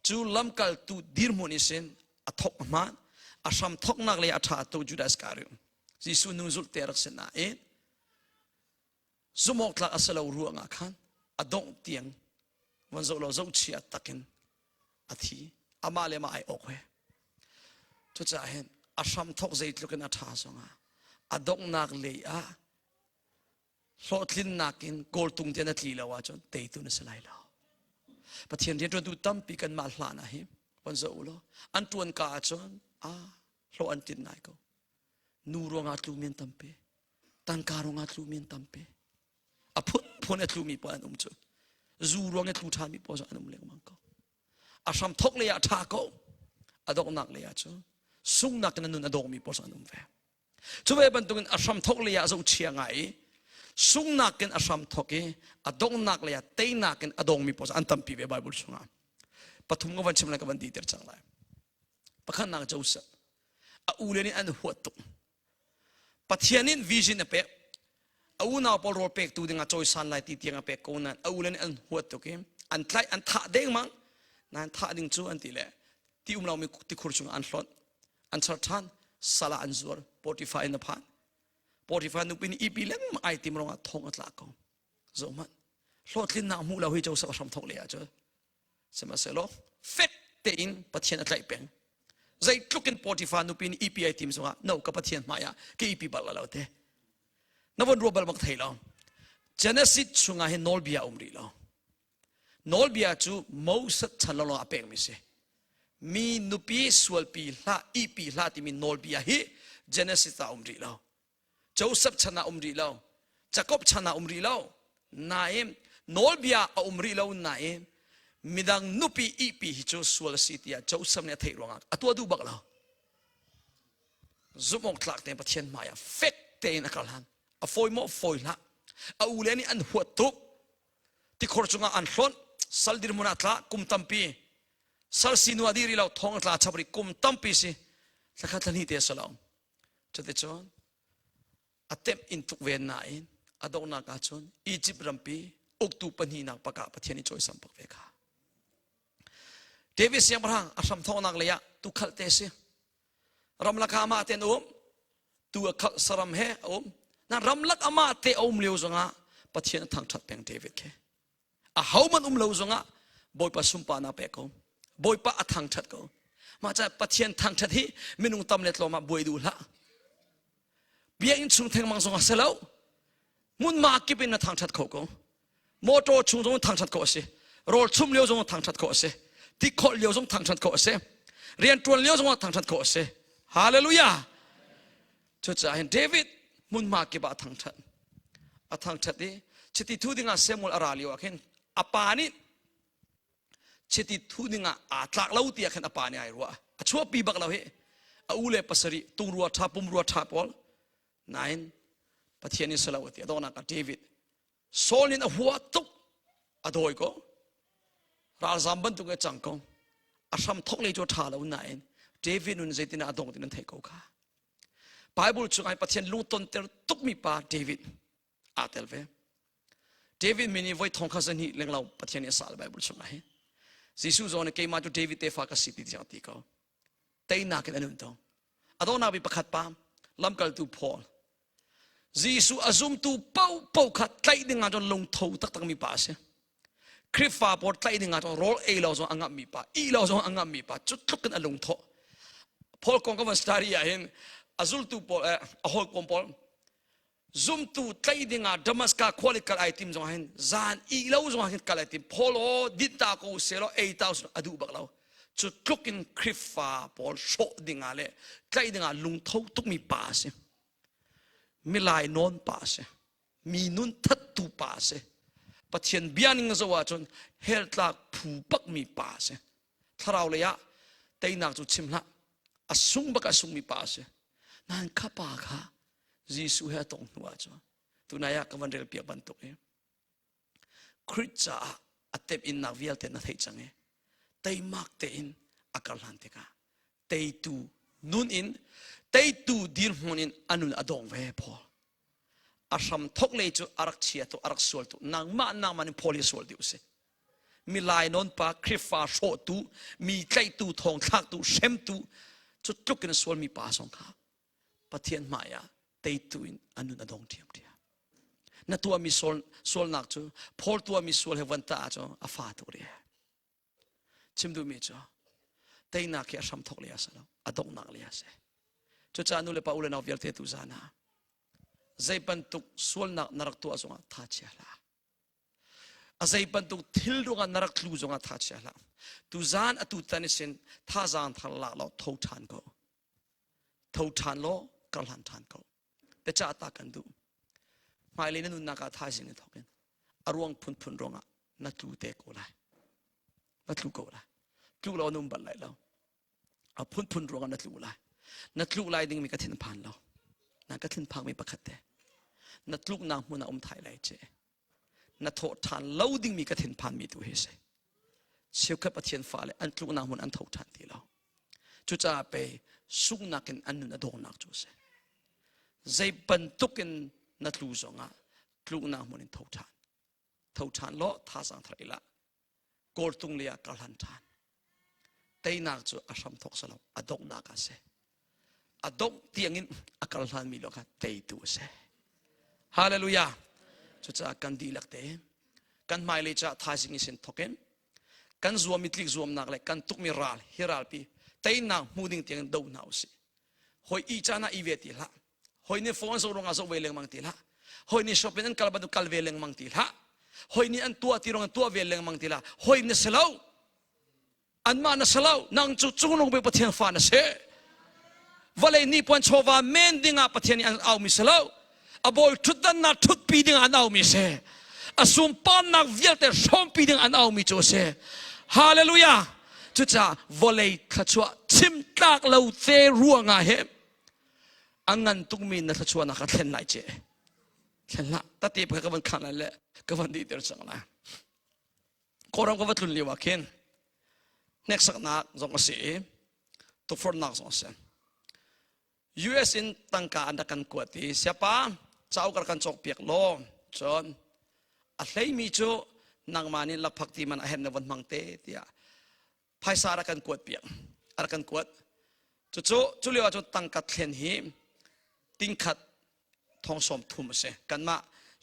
Cu lamkaltu dirhmun i sin a thok hmaan, a hram thoknak le a ṭha tu Judas Iscariot. Jesuh nu zulh te rak si nain zumhawk tlak a si lo ruangah khan a dongh tiang von zoh lo zohchia takin a thi. Amah le amah ai awk he. Cucaah hin a hramthawk zeitluk in a ṭha zongah a donghnak lei ah hlawhtlinnak in kawltung te na tli lo ahcun teitu na si lai lo. Pathian rianṭuantu tampi kanmah hlan ah hi von zoh u law an ṭuan ka ahcun a hlawh an tlin ngai ko. Nu ruangah tlumi an tampi. Tangka ruangah tlumi an tampi. A phunphun a tlumi pawl an um cu. Zu ruang i tlu ṭhanmi pawl an um lengmang ko. A hram thok lei ah ṭha ko. A donghnak lei ah cu sungnak in a nun a dawngmi pawl an um ve. Cu ve bantukin a hram thok lei ah zohchia ngai i sungnak in a hram thok i a donghnak lei ah teinak in a dongmi pawl an tampi ve Bible chungah. Pathum ka van chim lai ka van diter cang lai. Pakhatnak Joseph a ule nih an huat tuk. Pathian in vision a pek. A unau pawl rawl pektu dingah cawisan lai ti tiang a pek ko nain a ule nih an huat tuk i an tlaih an thah dengmang nain thah ding cu an ti le ti um lomi tikhur chungah an hlonh an char ṭhan sal ah an zuar Potiphar in a phan Potiphar nupi nih ipi lengmang ai tim ruangah thong a tla ko zohhmanh hlawhtlinnak hmuh lo hi Joseph a hram thok le ah cu sihmanhsehlaw fek tein Pathian a tlaih peng zeitluk in Potiphar nupi nih ipi ai tim zongah no ka Pathian hmai ah ka ipi bal lo te na von ruah bal bak thei lo Genesis chungah hin nawlbia um rih lo nawlbia cu Moses chan lawng a pekmi si mi nupi sualpi hlah ihpi hlah timi nawlbia hi Genesis ah um rih lo Joseph chan ah um rih lo Jacob chan ah um rih lo nain nawlbia a um rih lo nain midang nupi ihpi hi cu sual a si tiah Joseph nih a theih ruangah a tuah duh bak lo zumh awk tlak tein Pathian hmai ah fek tein a kal han a fawi maw fawi hlah a u le nih an huat tuk tikhor cungah an hlonh sal dirhmun ah tla kum tampi sal sinu a dih rih lo thong a tla chap rih kum tampi si thlakhat thlahnih te a si lo Cuticun a temh in tuk ve nain a donghnak ahcun Egypt rampi uktu pahnihnak pakah Pathian i cawisam bak ve kha. David siangpahrang a hramthawknak lei ah tukhal te si. Ramlak ah amah ten um, tu a khalh saram he a um. Na ramlak amah te a um lio zongah Pathian a thangṭhat peng David khi. Ahohmanh um lo zongah Bawipa sunparnak pek ko. Bawipa a thangṭhat ko. Mah caah Pathian thangṭhat hi minung tam le tlawm ah buai duh hlah. Biakinn chung thengmang zong a si lo. Hmunhma kip in na thangṭhat kho ko. Motor chung zong thangṭhat khawh a si. Rawl chum lio zong thangṭhat khawh a si. Tikholh lio zong thangṭhat khawh a si. Rianṭuan lio zong thangṭhat khawh a si. Hallelujah! Cucaah hin David hmunhma kip ah a thangṭhat. A thangṭhat i chiti thu dingah Samuel a ra lio ah khin a pa nih chiti thu dingah aa tlak lo tiah khin a pa nih ai ruah. A chuahpi bak lo hi. A u le pasarih tungrua ṭha pumrua ṭha pawl nain Pathian in si lo a ti. A donghnak ah David Saul in a hua tuk a dawi ko. Ralzam bantuk a cang ko. A hram thok lei cu a ṭha lo nain David nun zeitin a dong ti nan theih ko kha. Bible chungah Pathian lungtonter tukmi pa David aa tel ve. David min i voi thong kha zahnih lenglo Pathian nih a sal Bible chungah hi. Jesuh zong nih keimah cu David tefa ka si ti tiang ti ko. Teinak in a nun tong. A donghnak bik pakhat pa lamkaltu Paul. Jesuh a zumtu paohpaoh kha tlaih ding ah cun lungtho taktakmi pa a si. Khrihfa pawl tlaih ding ah cun rawl ei lo zong a ngamhmi pa, ih lo zong a ngamhmi pa, cu tluk in a lungthawh. Paul kong ka van study ah hin a zultu pawl, eh, a hawikom pawl zumtu tlaih ding ah Damascus khua le kal ai tim zong ah hin zan ih lo zong ah hin kal ai tim. Paul aw dit ta ko se law ei ta a duh bak lo. Cu tluk in Khrihfa pawl hrawh ding ah le tlaih ding ah lungtho tukmi pa a si. Milai nawn pa a si. Mi nun thattu pa a si. Pathian bia ning zoh ahcun hell tlak phu bakmi pa a si. Thlarau lei ah teinak cu chim hlah. A sung bak a sungmi pa a si. Nain kha pa kha Jesuh he a tong hnu ahcun tunai ah ka van rel piak bantuk i Khrih caah a temhinnak vialte na theih cang i teimak tein a kar hlan tikah teitu nun in teitu dirhmun in a nun a dong ve Paul a hram thok lei cu a rak chia tuk a rak sual tuk nangmah nangmah in Paul hi sual dih usih mi lainawn pa Khrihfa hrawhtu mi tlaihtu thong thlaktu hremtu cu tluk in a sualmi pa zong kha Pathian hmai ah teitu in a nun a dong ṭhiamṭhiam. Na tuahmi sual, sualnak cu Paul tuahmi sual he van tah ahcun a fa tuk rih. Chim duhmi cu. Teinak hi a hram thok le a si lo, a donghnak le a si. Cucaah nu le pa u le nau vialte tu zan ah zei bantuk sualnak na rak tuah zongah tha chia hlah. A zei bantuk thil ruangah na rak tlu zongah tha chia hlah. Tu zan atu tan isin thazaang thar lak law tho ṭhan ko. Tho ṭhan law kar hlan ṭhan ko. Biacah ta kan duh. Hmailei na nunnak ah thaizing in thawk in a ruang phunphun ruangah na tlu te ko lai. Na tlu ko lai. Tlu lo na um bal lai lo. A phunphun ruangah na tlu lai. Na tluk lai dingmi ka thin phan lo. Na ka thin phangmi pakhat te. Na tluknak hmun ah um thai lai che. Na thawh ṭhan lo dingmi ka thin phanmi tu hi si. Cheukhat Pathian fale an tluknak hmun an tho ṭhan ti lo. Cucaah pe sunghnak in an nun a dawngnak cu a si. Zei bantuk in na tlu zongah tluknak hmun in tho ṭhan. Tho ṭhan law thazaang thar i lah. Kawltung lei ah kar hlan ṭhan. Teinak cu a hram thawk si lo, a donghnak ah si. A dongh tiangin a kal hlanmi lo kha teitu a si. Hallelujah. Cucaah kan dihlak te kan hmailei caah thaizing in sin thawk in kan zuammi tlik zuamnak le kan tukmi ral hi ralpi teinak hmu ding tiangin do hna usih. Hoi i caan ah i ve ti hlah. Hoi nih phone zoh ruangah zoh ve lengmang ti hlah. Hoi nih shopping an kal bantuk kal ve lengmang ti hlah. Hoi nih an tuah ti ruang tuah ve lengmang ti hlah. Hoi na si lo. Anmah na si lo. Nang cu cunglung bik Pathian fa na si. Vawlei ni puan chawva men dingah Pathian nih an aumi si lo. A bawi ṭhutdannak ṭhutpi dingah an aumi si. A sunparnak vialte hrawmpi ding an aumi cu a si. Hallelujah! Cucaah vawlei thluachuah chim tlak lo te ruangah hi a ngan tukmi na thluachuahnak ka thlen lai ce. Thlen hlah. Tate pakhat ka van khan lai le ka van dihter cang lai. Kawlram ka va tlun lio ah khin hneksaknak zong a si i tukforhnak zong a si. US in tangka an rak kan kuat i siapa cauk rak kan cawk piak law cun a hleimi cu nangmah nih lakphak ti man a herh na von hmang te tiah phaisa rak kan kuat piak a rak kan kuat cucu cu lio ah cun tangka thlen hi tingkhat thong sawm thum a si kanmah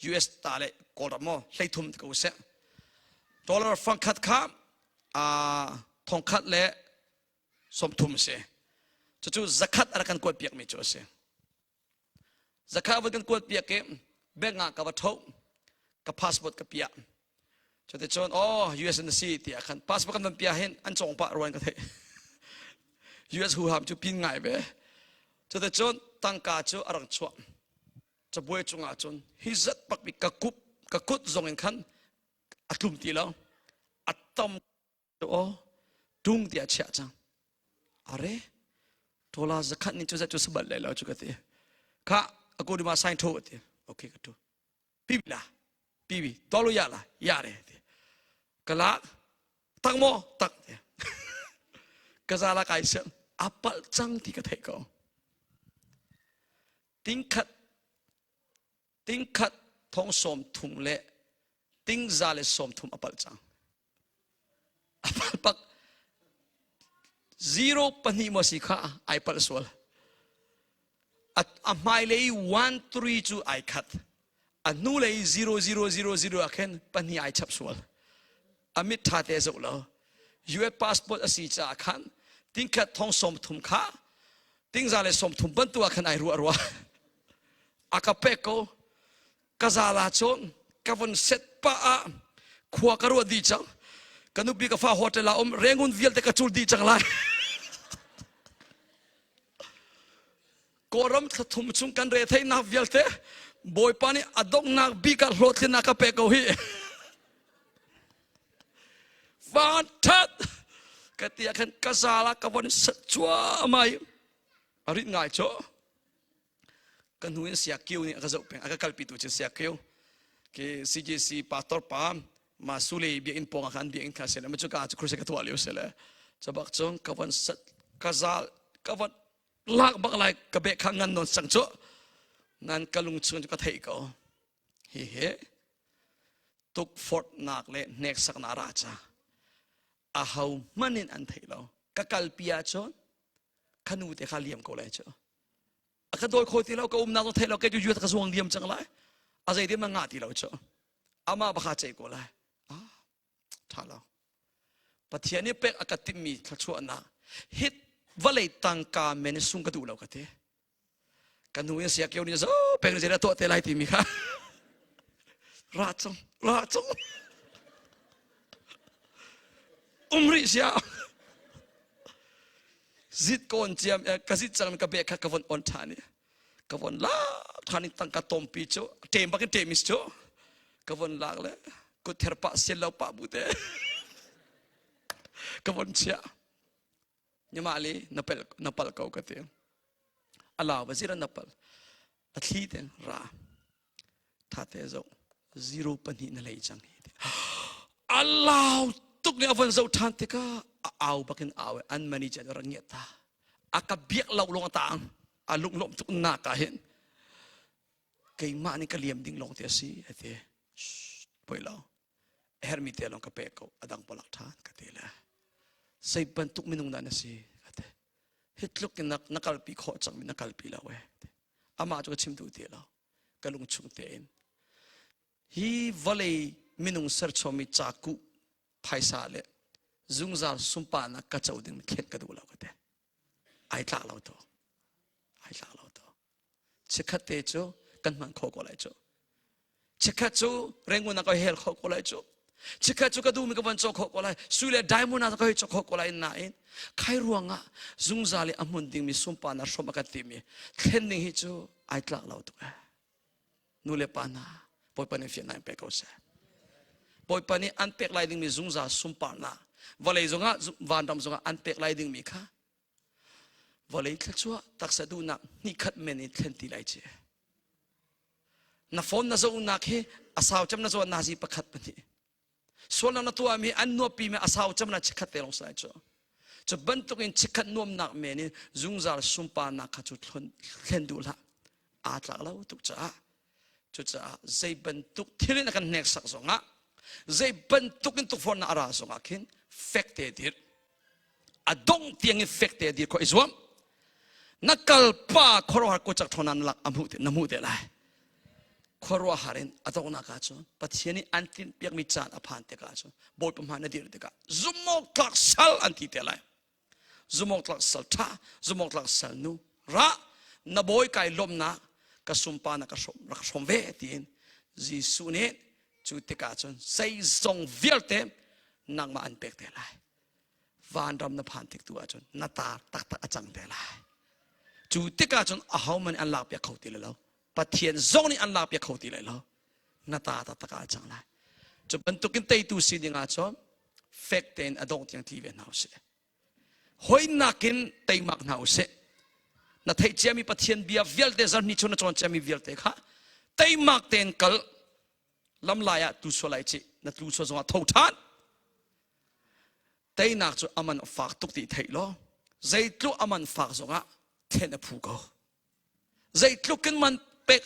US ta le Kawlram maw 30 ko seh dollar fangkhat kha thongkhat le 30 a si cucu zakhat a rak kan kuat piakmi cu a si zakhat a kan kuat piak i bank ah ka va tho ka passport ka piah cuticun oh US na si tiah khan passport kan van piah hin an cawng pah ruan ka theih US huham cu pin ngai ve cuticun tangka cu a rak chuah cabuai cungah cun hi zat pak bik ka kup ka kut zong in khan a tlum ti lo a tam aw tung tiah chiah cang are tola zakhat ni cu zat cu sabal lai lo cu ka ti kha aku dima sign tho ti okay ka tu pibi la pibi tolu ya la ya re ti kala tak mo tak ti kazala kai sem apal cang ti ka thei ko tingkhat tingkhat thong sawm thum le tingza le sawm thum apal cang apal pak zero pahnih maw si kha ai palh sual a hmailei 1 3 cu ai khat a hnulei 0 0 0 0 ah khin pahnih ai chap sual a mit ṭha te zoh lo US passport a si caah khan tingkhat thong sawm thum kha tingza le sawm thum bantuk ah khan ai ruah rua a ka pek ko ka zala cun ka von set pah ah khua ka ruah dih cang ka nupi ka fa hotel ah um Rangoon vialte ka cul dih cang lai Kawlram thlathum chung kan retheihnak vialte Bawipa nih a donghnak bik ah hlawhtlinnak ka pek ko hi van that ka ti ah khan ka zal ah ka von sat cuahmah i a rit ngai cu ka hnu in sia kiu nih a ka zoh peng a ka kalpi tu cu sia kiu ke CJC pastor pa ma sule biakinn pawng ah khan biakinn kha sele ma cu ka cu crusade ka tuah lio sele cabak cun ka von sat ka zal ka von lak bak lai ka bek kha ngan non sang cu nan ka lung chung cu ka theih ko hi hi tukforhnak le hneksaknak ra ca a ho hmanh in an thei lo ka kalpi ahcun ka nu te kha liam ko lai cu a ka dawi kho ti lo ka umnak zong thei lo kei cu ka zuang diam cang lai a zei dim na ngah ti lo cu amah baka ceih ko lai ah tha lo Pathian nih pek a ka timhmi thluachuahnak. Hit vawlei tangka men sung ka duh lo ka ti. Ka nu in sia kio ni zo peng zira tuah te lai timi kha. Ra cung, ra cung. Um rih sia. Zit kawn ciam ka zit cang ka bek kha ka von on ṭhan i ka von lak ṭhan i tangka tompi cu ṭem bak in ṭem is cu ka von lak le kut ther pah sian lo pah bu te ka von chiah nyamah li na pel na pal ko ka ti alau ba zira na pal a thli te ra tha te zo zero pahnih na lei cang hi alau tuk nih a von zoh ṭhan tikah a au bakin au an manager rak ngiat ta a ka biak lo lawng a taang a lunglawmh tuk nak ah hin keimah nih ka liam ding lawng te a si a ti poi lo a herhmi te lawng ka pek ko a dang palak ṭhan ka ti le zei bantuk minung dah na si ka ti hi tluk in na kalpi khawh cangmi na kalpi lo e amah cu ka chim duh ti lo ka lung chung tein hi vawlei minung serchuami cakuh phaisa le zungzal sunparnak ka co ding thlen ka duh lo ka te ai tlak lo to ai tlak lo to chikkhat te cu kan hman kho ko lai cu chikkhat cu rengun ah ka hel kho ko lai cu chikkhat cu ka duhmi ka van caw kho ko lai sui le diamond ah ka hei caw kho ko lai nain khai ruangah zungzal i a hmun dingmi sunparnak hrom a kan timi thlen ding hi cu ai tlak lo tuk eh nu le pa hna Bawipa nih fiannak in pe ko seh Bawipa nih an pek lai dingmi zungzal sunparnak vawlei zongah vanram zongah an pek lai dingmi kha vawlei thluachuah taksa duhnak hnihkhat men in thlen ti lai ci na phone na zohnak hi a sau cem na zoh nazi pakhat pahnih sualnak na tuahmi an nuapi mi a sau cem na chikkhat te lawng sai cu cu bantuk in chikkhat nuamnak men in zungzal sunparnak kha cu thlen duh hlah aa tlak lo tuk caah cucaah zei bantuk thil in a kan hneksak zongah zei bantuk in tukforhnak a ra zongah khin fek te dir a dongh tiang in fek te dir khawh i zuam na kalpa khuaruahhar kucak ṭhawn na lak a hmuh na hmuh te lai khuaruahhar in a donghnak ah cun Pathian nih an tinhpiakmi caan a phan tikah cun Bawipa hmai na dir tikah zumhawktlak sal an ti te lai zumhawktlak sal ṭha zumhawktlak sal nu ra na bawi kai lawmnak ka sumpa na ka hrawm rak hrawm ve tiin Jesuh nih cu tikah cun zeizong vialte nangmah an pek te lai vanram na phan tik tu ahcun na tar taktak a cang te lai cu tikah cun ahohmanh an lakpiak kho ti lo pathian zong nih an lakpiak kho ti lai lo na ta taktak ah a cang lai cu bantukin teitu si ding ahcun fek tein a dongh tiang tli ve hna usih hoi nakin teimak hna usih na theih ciami pathian bia vialte zarhni chung na cawn ciami vialte kha teimak tein kal lamlai ah tu sual ai cih na tlu sual zongah tho ṭhan teinak cu aman a fak tuk ti theih law zeitluk aman fak zongah thlen a phu ko zeitluk in man pek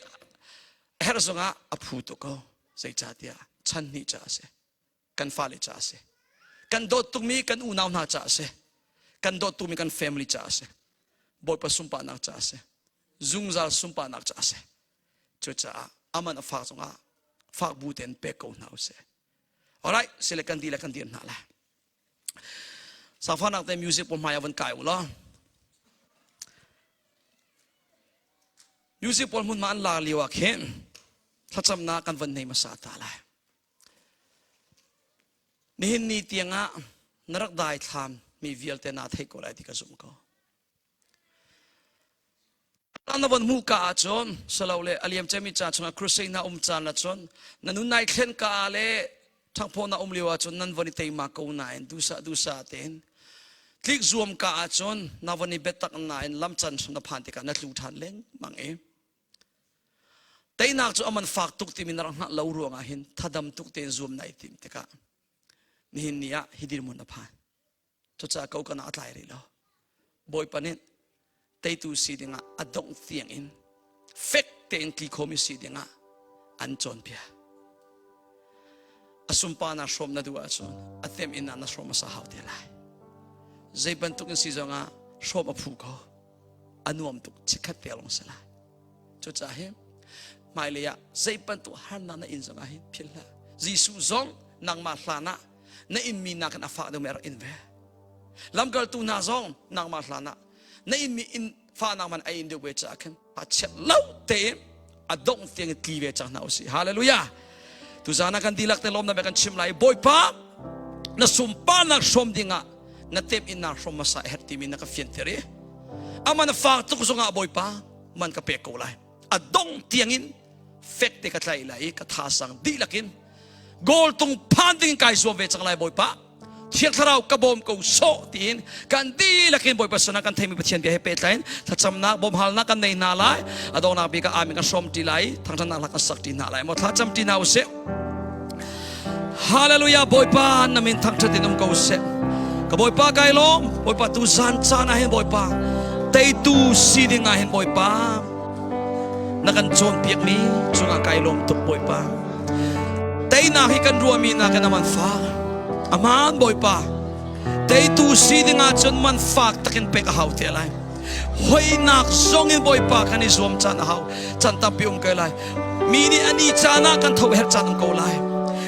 herh zongah a phu tuk ko zeicahtiah chan hnih ca a si kan fale ca a si kan dawt tukmi kan unau hna ca a si kan dawt tukmi kan family ca a si bawipa sunparnak ca a si zungzal sunparnak ca a si cucaah aman a fak zongah fak bu tein pek ko hna usih alright sile kan di le kan dir hna le safanak te music pawl hmai ah van kai u law music pawl hmun ma an lar lio ah khin thlacamnak kan van nei hmasa ta lai nihin ni tiangah na rak dai thlam mi vialte na theih ko lai ti ka zumh ko Na von hmuh ka ahcun salole a liam cemi ca chungah crusade na um caan ahcun na nun nai thlen ka le ṭhangphaw na um lio ahcun nan von i teima ko nain duhsah duhsah tein tlik zuam ka ahcun na von i biatak nain lamcan na phan tikah na tlu ṭhan lengmang i teinak cu aman fak tuk timi na rak hngalh lo ruangah hin thadam tuk tein zuam nai tim tikah nihin ni ah hi dirhmun na phan Cucaah ko kana a tlai rih lo. Bawipa nih teitu si dingah a dongh tiang in fek tein tli khomi si dingah an cawnpiak. A sunparnak hrawm na duh ahcun a tem in ah na hrawm a sa hau te lai. Zei bantuk in si zongah hrawm a phu ko. A nuam tuk chikkhat te lawng si lai. Cucaah hi hmailei ah zei bantuk harnak na in zongah hin philh hlah. Jesuh zong nangmah hlan ah na inmi nakin a fak deuhmi a rak in ve. Lamkaltu hna zong nangmah hlan ah na inmi inn fahnak man a in deuh ve caah khan a chiat lo tein a dongh tiang in tli ve cang hna usih. Hallelujah. Tuzan ah kan dihlak te lawmnak kan chim lai. Bawipa na sunparnak hrawm dingah na temh in naa hrawm hmasa a herh timi na ka fianter i aman a fak tuk zongah Bawipa man ka pek ko lai. A dong tiangin fek te ka tlaih lai i ka thasang dihlak in goal tung phan ding kai zuam ve cang lai Bawipa. Thiang Thlarau ka bawm ko sawh tiin kan dihlak in Bawipa sinah kan theimi Pathian bia he pehtlai in thlacamnak bawmhalnak kan nei hna lai. A donghnak bik ah amen kan hrawm ṭi lai, thangṭhatnak hla kan sak ṭi hna lai. Maw thlacam ṭi hna usih. Hallelujah Bawipa na min thangṭhat in um ko seh. Ka Bawipa kai lawm, Bawipa tu zan caan ah hin Bawipa teitu si ding ah hin Bawipa na kan cawnpiakmi cungah kai lawm tuk Bawipa. Teinak hi kan ruahmi nakin a man fak. Aman Bawipa, teitu si ding ahcun man fak takin pek a hau te lai. Hoinak zong in Bawipa kan i zuam caan a hau. Chan tampi um ko lai. Mi nih ani caan ah kan tho her caan um ko lai.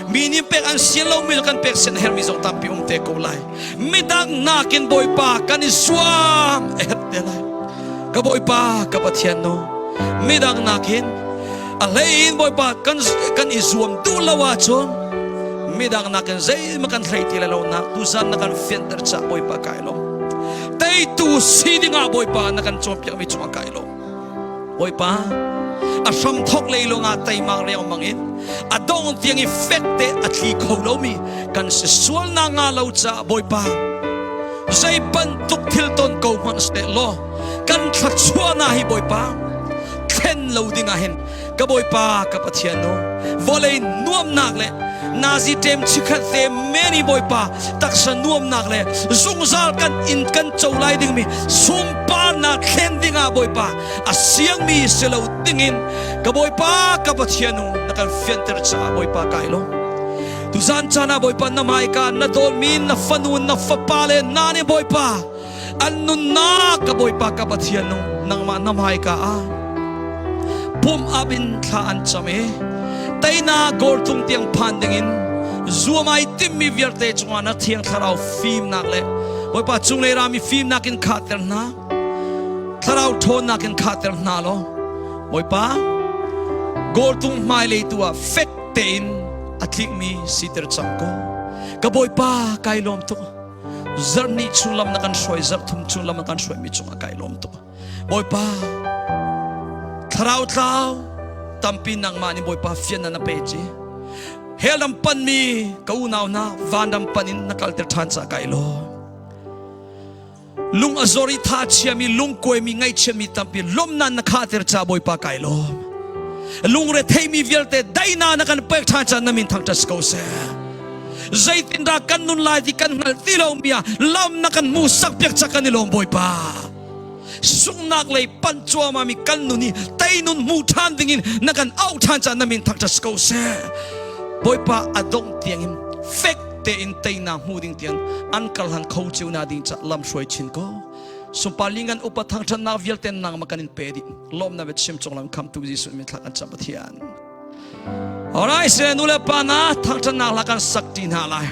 Mi nih pek an sian lomi kan pek sian hermi zong tampi um te ko lai. Midang nakin Bawipa kan i zuam a herh te lai. Ka Bawipa, ka Pathian no, midang nakin a hlei in Bawipa kan kan i zuam duh lo ahcun midang nakin zeihmanh kan hlei ti lai lo nak tuzan na kan fianter caah Bawipa kai lawm. Teitu si dingah Bawipa na kan cawnpiakmi cungah kai lawm. Bawipa a hram thok lei lawngah teimak riangmang in a dong tiang i fek te a tli kho lomi kan si sualnak nga lo caah Bawipa zei bantuk thil ton ko hmanh seh law kan thluachuahnak hi Bawipa thlen lo ding ah hin ka Bawipa ka Pathian nu vawlei nuamnak le nazi ṭem chikhat te many Bawipa taksa nuamnak le zungzal kan in kan co lai dingmi sunparnak thlen dingah Bawipa a siangmi si lo dingin ka Bawipa ka Pathian nu na kan fianter caah Bawipa kai lawm tuzan caan ah Bawipa na hmaika na dawtmi na fanu na fapa le na nih Bawipa an nunnak ka Bawipa ka Pathian nu nangmah na hmaika ah pum up in thla an cam i teinak goal tung tiang phan dingin zuam ai timmi vialte cungah na thiang thlarau fimnak le Bawipa cunglei rami fimnak in khahter hna thlarau ṭhawnnak in khahter hna law Bawipa goal tung hmailei tu ah fek tein a tlikmi siter cang ko ka Bawipa kai lawm tuk zarh hnih chung lam na kan hruai zarh thum chung lam na kan hruai mi cungah kai lawm tuk Bawipa thlarau tlau tampi nangmah nih Bawipa fian na na pe ci hell ram pan mi ka unau hna van ram pan in na kalter ṭhan ca kai lawm lung a zor i tha chiami lungkuaimi ngaihchiami tampi lawmnak na khahter ca Bawipa kai lawm lungre theimi vialte daihnak na kan pek ṭhan ca na min thangṭhat ko seh zeitindah kan nun lai ti kan hngalh ti lo mi ah lam na kan hmu sak piak ca kan i lawm Bawipa sunghnak lei panh cuahmah mi kan nun hi teinun hmu ṭhan dingin na kan auh ṭhan ca na min thangṭhat ko seh Bawipa a dongh tiangin fek tein teinak hmu ding tiang an kalhan kho cio na ding ca lam hruai chin ko sunpar lingan upa thangṭhatnak vialte nangmah kan in pe dih lawmnak bia chim cung lam khamtu Jesuh min thla kan cam Pathian Alright, se nu le pa na thangṭhatnak hla kan sak ṭi hna lai.